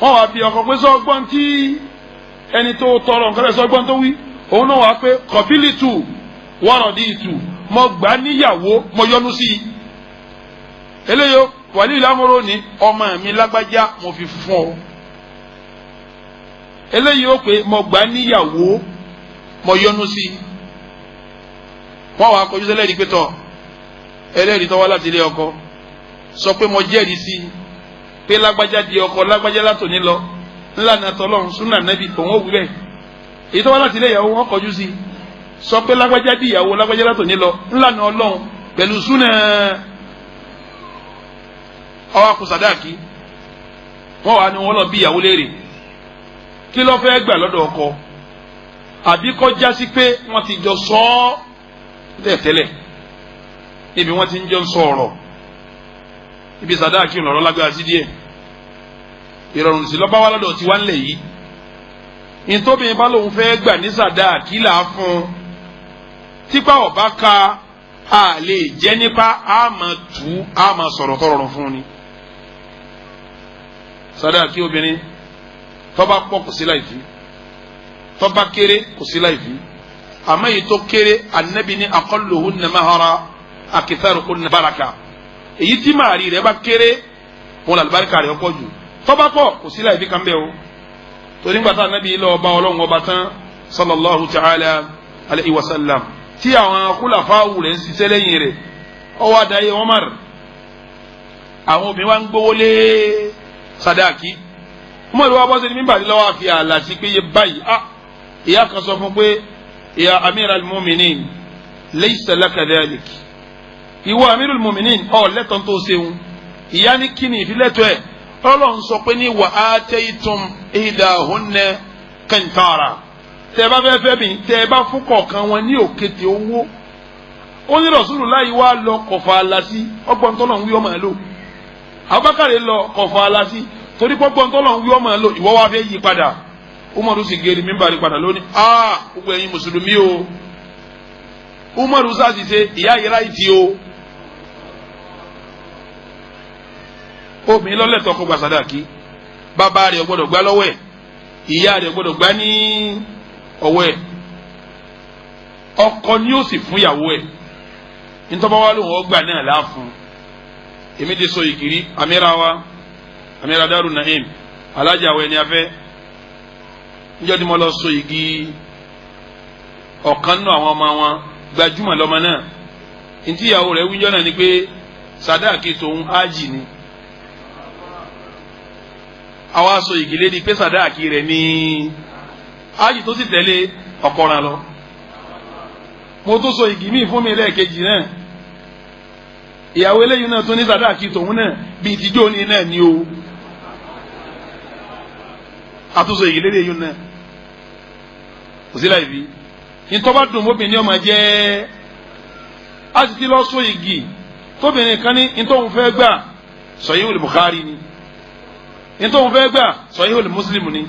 Wọ́n wá bí ọkọ pé sọ gbọ́n tí ẹni tó tọrọ nǹkan bẹ́ẹ̀, sọ gbọ́n tó wí. Òun náà wá pé kọ̀bílìtù wọ́rọ̀dìtù, mo gbà níyàwó, mo yọ́nú sí i. Eléyò wàlí ìlàmúrò ní ọmọ mi lágbájá mo fi fún ọ. Eléyìí ó pé mo gbà níyàwó, mo yọ́nú sí i. Wọ́n wá kọjú sẹ́lẹ̀rì pé tọ̀, ẹlẹ́rìí tó wá láti ilé ọkọ sọ pé mo jẹ́rìí sí i pé lágbájá di ọkọ lágbájá látòní lọ ńlànà tọlọ́run súnà nẹ́bí, òun ò wí bẹ́ẹ̀. Èyí tó wá láti ilé ìyàwó, wọn kọjú sí i sọ pé lágbájá di ìyàwó lágbájá látòní lọ ńlànà Ọlọ́run pẹ̀lú súnà. Ọwọ́ akọ sàdáàkì. Wọ́n wà ní wọ́n lọ bí ìyàwó léèrè kí ló fẹ́ gbà lọ́dọ̀ ọkọ, àbí kó jásí pé wọ́n ti jọ sọ ọ́ tẹ́lẹ̀ níbi wọ́n ti ń jọ sọ ọ̀rọ̀ ibi sàdáàkì ńlọrọ lágbára sí díẹ̀. Ìrọ̀rùn sí lọ́ba wa lọ́dọ̀ tí wá ń lẹ̀ yìí. Ìtòbìnrin bá lòun fẹ́ gbà ní sàdáàkì là á fún un. Tipa ọba ka a lè jẹ́ nípa, a máa tù ú, a máa sọ̀rọ̀ tọrọrùn fún ni. Sàdáàkì obìnrin tó bá pọ̀ kò sí láì fi, Tó bá kéré kò sí láì fi, àmọ́ èyí tó kéré anabi ní aqalluhunna mahara aktharuhunna baraka. Èyí tí màrí rẹ̀ bá kéré wọn làlùbáríkà rẹ̀ pọ̀ jù. Tó bá pọ̀ kò sí láì fi kan bẹ́ẹ̀ o. Torí nígbà tá anabi lọ bá Ọlọ́run ọba tán sallallahu ta'ala alayhi wa sallam, tí àwọn khulafawu rẹ̀ ń ṣiṣẹ́ lẹ́yìn rẹ̀, ó wá dayé Umar, àwọn obìnrin wa ń gbówó lé sadaki. Umar wa bọ́ sí ní mímbàdí lọ́wọ́ àfi àlà sí pé yé báyìí. Ah, ìyá kan sọ fún pé ya amiral muminin laysa laka dhalik. Ìwọ amirul muminin ọ lẹ́tọ̀ọ́ tó ṣeun. Ìyá ní kíni ìfilẹ́tọ̀ ẹ̀? Ọlọ́run sọ pé ní wa ataytum ihdahunna qintara. Tẹ́ ẹ bá fẹ́ fẹ́ mi, tẹ́ ẹ bá fún kọ̀ọ̀kan wọn ní òkété owó. Ó ní Rasulullahi wá lọ kọ̀fà àlàsí ọgbọ́n tọ́lọ̀ ń wí ọmọ ẹ̀ lò. Abubakar lọ kọ̀fà àlàsí torí pọ́gbọ́n tọ́lọ̀ ń wí ọmọ ẹ̀ lò, ìwọ́ wá fẹ́ yí padà. Umaru sì gèrè mímbàrí padà lónìí. Aa, gbogbo ẹ̀yin mùsùlùmí o, Umaru sáàsì ṣe ìyá yìí ráìtì o. Obìnrin lọ́lẹ́tọ̀ kó gba sàdáàkì, bàbá rẹ̀ gbọ́dọ̀ gbá lọ́wọ́ ẹ̀, ìyá rẹ̀ gbọ́dọ̀ gbá ní ọwọ́ ẹ̀, ọkọ ni ó sì fún ìyàwó ẹ̀. Ntọ́ba wa lóun ọgbà náà láàfún. Èmi ti sọ ìgìrì amíra wa, amíra Daru Naim, alájà wa ẹni afẹ́. Níjọ́ tí mo lọ sọ igi ọ̀kan nínú àwọn ọmọ wọn, gbajúmọ̀ lọ́mọ náà. Ntí ìyàwó rẹ̀ wíjọ́ náà ni pé sàdáàkì tòun ájì ni. Àwa sọ igi lé ní pé sàdáàkì rẹ̀ ní ájì tó sì tẹ̀lé ọ̀kọ̀ràn lọ. Mo tún sọ igi míì fún mi lẹ́ẹ̀kejì náà. Ìyàwó eléyìí náà tún ní sàdáàkì tòun náà bíi tìjọ́ ní náà ni o. Àtúnṣe ìlérí eyín náà kò sí láì fi ntọ́ba dùn mọ́bìnrin ọmọ jẹ́. A sì ti lọ sọ igi tóbìnrin kan ní ntọ́hún fẹ́ gbà Sahihul Bukhari ni, ntọ́hún fẹ́ gbà Sahihul Muslim ni.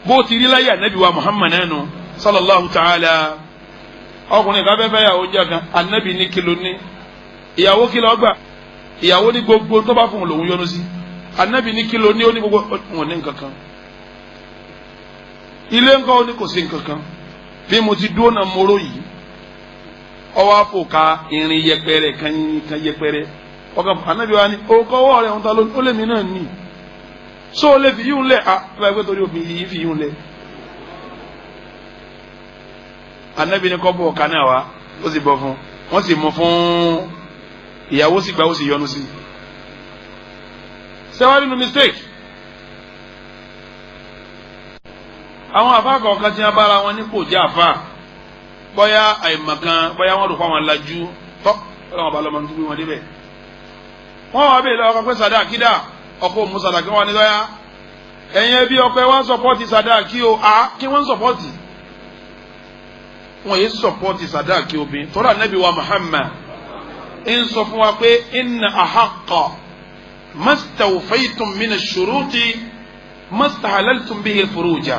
Bó ti rí láyé anabi wa Muhammad nù sallallahu ta'ala. Ọkùnrin kan fẹ́ fẹ́ yàwó jẹ́ kan, anabi ní kìló ní ìyàwó kìló gbà, ìyàwó ní gbogbo tó bá fún un lòún yọ́nú sí. Anabi ní kìló ní ó ní gbogbo wọn ní nǹkan kan. Ilé ńkọ́ ó ní kò sí nǹkankan. Bí mo ti dúró náà móró yìí, ọwọ́ àfòkà irin yẹpẹrẹ kan yẹpẹrẹ ọkàn. Anabi wa ni òkò ọwọ́ rẹ̀ ń ta lónìí, ó lè mí náà nì so ó lè fi yíhun lẹ̀. Ah, báyìí pé torí òfin yìí fi yíhun lẹ̀. Anabi ni kọ́ bọ̀ ọ̀ka náà wá, ó sì bọ̀ fún wọ́n sì mú fún ìyàwó, sì gbà ó sì yọnu sí i. Sẹ́wọ́n nínú mistake àwọn àfa kọ̀ọ̀kan tí wọ́n bára wọn ní kò jẹ́ àfa, bóyá àìmọ̀kan, bóyá wọ́n rò fún àwọn lajú tọ́ ọlọ́wọ́n bá lọ́mọ tó gbé wọn débẹ̀. Wọ́n wá bèèrè lọ́wọ́ pé sàdáàkì dà, ọkọ òun sàdáàkì wọn ni lọ́yà. Ẹ̀yin ẹbí ọkọ ẹ wá ń sọpọ́tì sàdáàkì o, à kí wọ́n ń sọpọ́tì. Wọ́n yé sọpọ́tì sàdáàkì obìnrin. Tọ́lá Ànábì wa Muhammad ń sọ fún wa pé inna ahaqqa mastawfaytum mina shuruti mastahalaltum bihi al-furuja.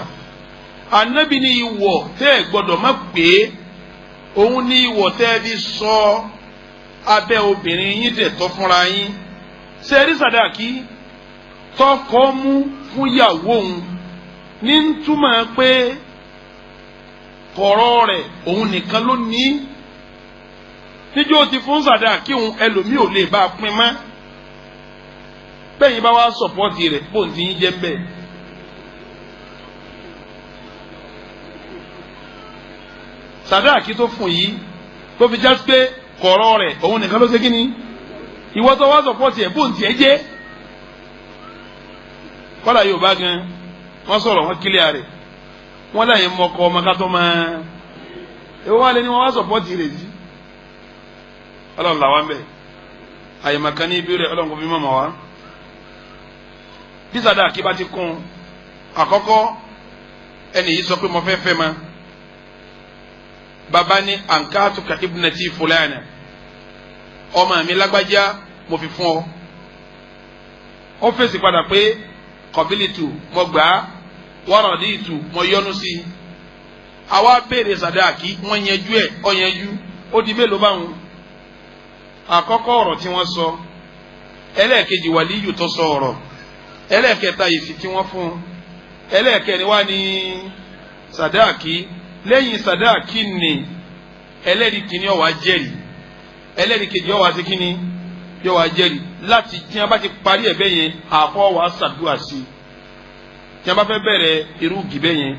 Anabi ní ìwọ̀ tẹ́ ẹ gbọ́dọ̀ má pé òun ní ìwọ̀ tẹ́ ẹ fi sọ abẹ́ obìnrin yín dẹ̀ tọ́ fúnra yín. Ṣé rí sàdáàkì tọkọ mú fún ìyàwó òun ní ń túmọ̀ pé kọ̀rọ̀ rẹ̀ òun nìkan ló ní. Níjó ti fún sàdáàkì òun, ẹlòmíì ò lè bá a pín mọ́. Bẹ́ẹ̀ yín bá wá sọ̀pọ́ọ̀tì rẹ̀ bóun ti yín jẹ́ ń bẹ́ẹ̀. Sàdáàkì tó fún yìí tó fi jásí pé kọ̀rọ̀ rẹ̀ òun nìkan ló ṣe kí ni, ìwọ tó wá sọ̀pọ̀tì ẹ̀ bóun tiẹ̀ jẹ́. Kọ́lá Yorùbá gan wọ́n sọ̀rọ̀ wọ́n kílíà rẹ̀, wọ́n láyé mọ́kọ ọmọ ká tó máa ewu wá lé ní wọ́n wá sọ̀pọ̀tì rẹ̀ sí. Ọlọ́run làwọn bẹ̀ àyèmàkan ní ibi rẹ̀, Ọlọ́run kò fi mọ̀mọ́ wá. Bí sàdáàkì bá ti kún àkọ́kọ́, ẹnì yìí sọ pé mo fẹ́ fẹ́ ma. Baba ní ankatuka ibnati fulana, ọmọ mi lágbájá mo fi fún ọ. Ó fèsì padà pé kọ̀bílìtù mo gbà á, wọ́rọ̀dìtù mo yọ́nú sí i. Àwa béèrè sàdáàkì, wọ́n yanjú ẹ̀, ọ yanjú. Ó di mélòó báwọn? Àkọ́kọ́ ọ̀rọ̀ tí wọ́n sọ, ẹlẹ́ẹ̀kejì wàlíyù tó sọ ọ̀rọ̀, ẹlẹ́ẹ̀kẹta èsì tí wọ́n fún un, ẹlẹ́ẹ̀kẹrin wá ní Sàdáàkì. Lẹ́yìn sàdáàkì ni ẹlẹ́rìí kìíní ó wá jẹ́rìí, ẹlẹ́rìí kejì ó wá sí kíní, yóò wá jẹ́rìí. Láti tí wọ́n bá ti parí ẹ̀ bẹ́ẹ̀ yẹn, àfọ́ wàá ṣàdúrà sí i. Tí wọ́n bá fẹ́ bẹ̀rẹ̀ irú gìbẹ́ yẹn,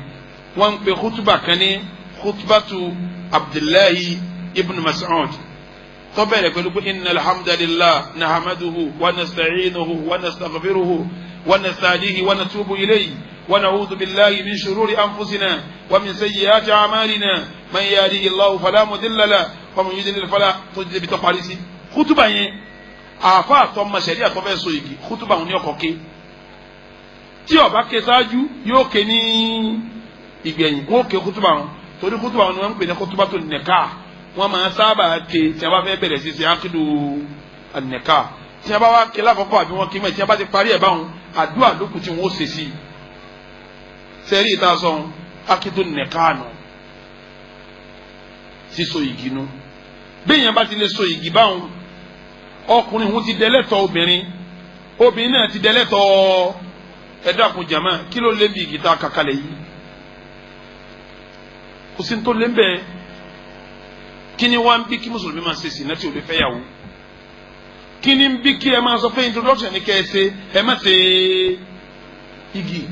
wọ́n ń pe khutuba kan ní khutubatu Abdullahi ibn Mas'ud, tó bẹ̀rẹ̀ pẹ̀lú pé inna alhamdulillah nahamaduhu wa nasta'inuhu wa nastaghfiruhu wa nastahdihi wa natubu ilayhi wa na'udhu billahi min shururi anfusina wa min sayyiati a'malina, man yahdihillahu fala mudilla lahu wa man yudlil fala tó débi tó parí sí. Khutuba yẹn, àfa àtọmọ sẹ̀rí àtọ́fẹ́ so igi, khutuba òun ní ọkọ̀ ké. Tí ó bá ké sáájú, yóò ké ní ìgbẹ̀yìn. Wọ́n ké khutuba wọn torí khutuba wọn ni wọ́n ń pè ní khutubatu nikah. Wọ́n máa sábà ké tí a bá fẹ́ bẹ̀rẹ̀ sí ṣe akidu nikah. Tí a bá wá ké lákọ̀ọ́kọ́ àbí wọ́n ké mẹ́, tí a bá ti parí ẹ̀ báwọn, àdúrà lókù tí wọ́n ó ṣe sí i. Sẹ́rí ìta sọ akidu nikah nù, síso igi nu. Bẹ́ẹ̀ yẹn bá ti lè so igi báwọn, ọkùnrin òun ti dẹ́lẹ́tọ̀ obìnrin, obìnrin náà ti dẹ́lẹ́tọ̀. Ẹ dákun jàmá, kí ló lé bí igi tá a kàkálẹ̀ yìí? Kò sí ní tó lé ń bẹ́ẹ̀. Kí ni wọ́n ń bí kí mùsùlùmí máa ṣe sìnà tí ò lè fẹ́ yàwó? Kí ni ń bí kí ẹ máa sọ pé introduction ní kẹ́ ẹ ṣe, ẹ má ṣe igi?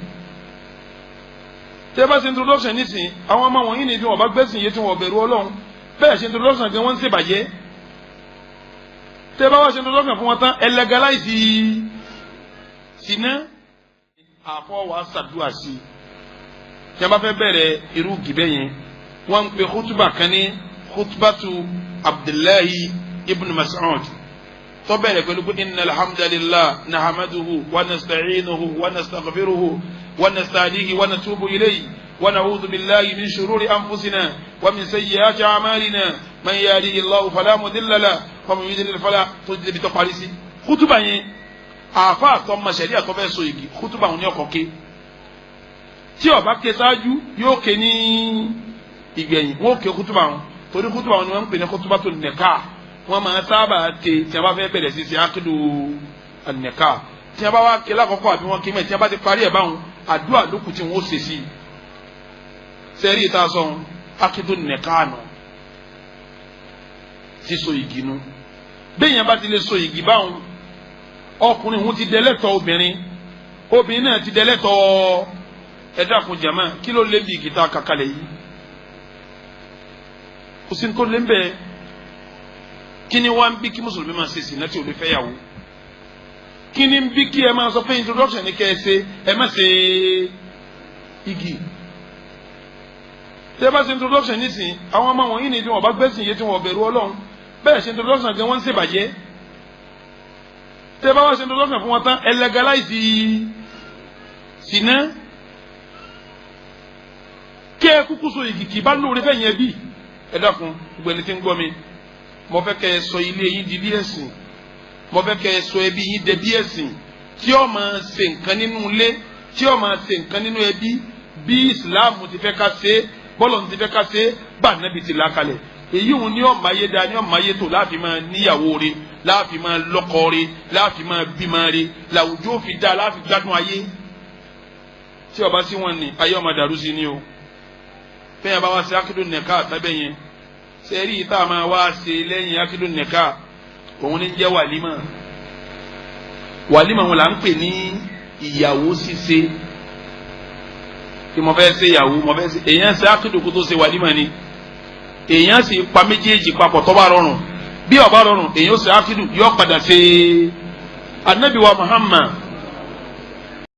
Tẹ́ ẹ bá ṣe introduction nísìn, àwọn ọmọ wọ̀nyí ni tí wọ́n bá gbẹ́sìn yé, tí wọ́n bẹ̀rù Ọlọ́run, bẹ́ẹ̀ ṣe introduction gan, wọ́n ń ṣèbàjẹ́. Tẹ́ ẹ bá wá ṣe introduction fún wọn tán, ẹ legalize sìnà. Àfọwọ́ ṣàdúrà sí i. Tí a bá fẹ́ bẹ̀rẹ̀ irú gìbẹ́ yẹn, wọ́n ń pe khutuba kan ní khutubatu Abdullahi ibn Mas'ud, tó bẹ̀rẹ̀ pẹ̀lú pé inna alhamdulillah nahamaduhu wa nasta'inuhu wa nastaghfiruhu wa nastahdihi wa natubu ilayhi wa na'udhu billahi min shururi anfusina wa min sayyiati a'malina, man yahdihillahu fala mudilla lahu wa man yudlil fala tó débi tó parí sí. Khutuba yẹn, àfa àtọmọ sẹ̀rí àtọ́fẹ́ so igi, khutuba òun ní ọkọ̀ ké. Tí ó bá ké sáájú, yóò ké ní ìgbẹ̀yìn. Wọ́n ké khutuba wọn torí khutuba wọn ni wọ́n ń pè ní khutubatu nikah. Wọ́n máa sábà ké tí a bá fẹ́ bẹ̀rẹ̀ sí ṣe akidu nikah. Tí a bá wá ké lákọ̀ọ́kọ́ àbí wọ́n ké mẹ́, tí a bá ti parí ẹ̀ báwọn, àdúrà lókù tí wọ́n ó ṣe sí i. Sẹ́rí ìta sọ akidu nikah nù, síso igi nu. Bẹ́ẹ̀ yẹn bá ti lè so igi báwọn, ọkùnrin òun ti dẹ́lẹ́tọ̀ obìnrin, obìnrin náà ti dẹ́lẹ́tọ̀. Ẹ dákun jàmá, kí ló lé bí igi tá a kàkálẹ̀ yìí? Kò sí ní tó lé ń bẹ́ẹ̀. Kí ni wọ́n ń bí kí mùsùlùmí máa ṣe sìnà tí ò lè fẹ́ yàwó? Kí ni ń bí kí ẹ máa sọ pé introduction ní kẹ́ ẹ ṣe, ẹ má ṣe igi? Tẹ́ ẹ bá ṣe introduction nísìn, àwọn ọmọ wọ̀nyí ni tí wọ́n bá gbẹ́sìn yé, tí wọ́n bẹ̀rù Ọlọ́run, bẹ́ẹ̀ ṣe introduction gan, wọ́n ń ṣèbàjẹ́. Tẹ́ ẹ bá wá ṣe introduction fún wọn tán, ẹ legalize sìnà. Kí ẹ kúkú so igi kì í bá lóore fẹ́ yẹn bí. Ẹ dákun, gbogbo ẹni tí ń gbọ́ mi, mo fẹ́ kẹ́ ẹ sọ ilé yín di bí ẹ̀sìn. Mo fẹ́ kẹ́ ẹ sọ ẹbí yín di bí ẹ̀sìn, tí ó máa ṣe nǹkan nínú ilé, tí ó máa ṣe nǹkan nínú ẹbí, bí ìsìláàmù ti fẹ́ ká ṣe, bọ́lọ̀ ti fẹ́ ká ṣe, bá nàbì ti là kalẹ̀. Èyí òun ní ọ̀ma ayé da, ní ọ̀ma ayé tó, láàfin máa níyàwó re, láàfin máa lọ́kọ re, láàfin máa bímọ re, làwùjọ fi dá, láàfin gbádùn ayé. Tí ó bá sí wọn ni ayé ọmọ dàrú sí ni o. Fẹ́yìn bá wá sí akidu nikah àtàbẹ̀ yẹn, sẹ́rí yìí tá a máa wá ṣe lẹ́yìn akidu nikah, òun ní jẹ́ wàlímà. Wàlímà wọn là ń pè ní ìyàwó ṣíṣe. Tí mo fẹ́ ṣe ìyàwó, mo fẹ́ ṣe, èèyàn ṣe akidu kó tó ṣe wàlímà ni. Èèyàn sì pa méjèèjì papọ̀ tó bá rọrùn. Bí ó bá rọrùn, èèyàn ṣe akidu, yóò padà ṣe. Anabi wa Muhammad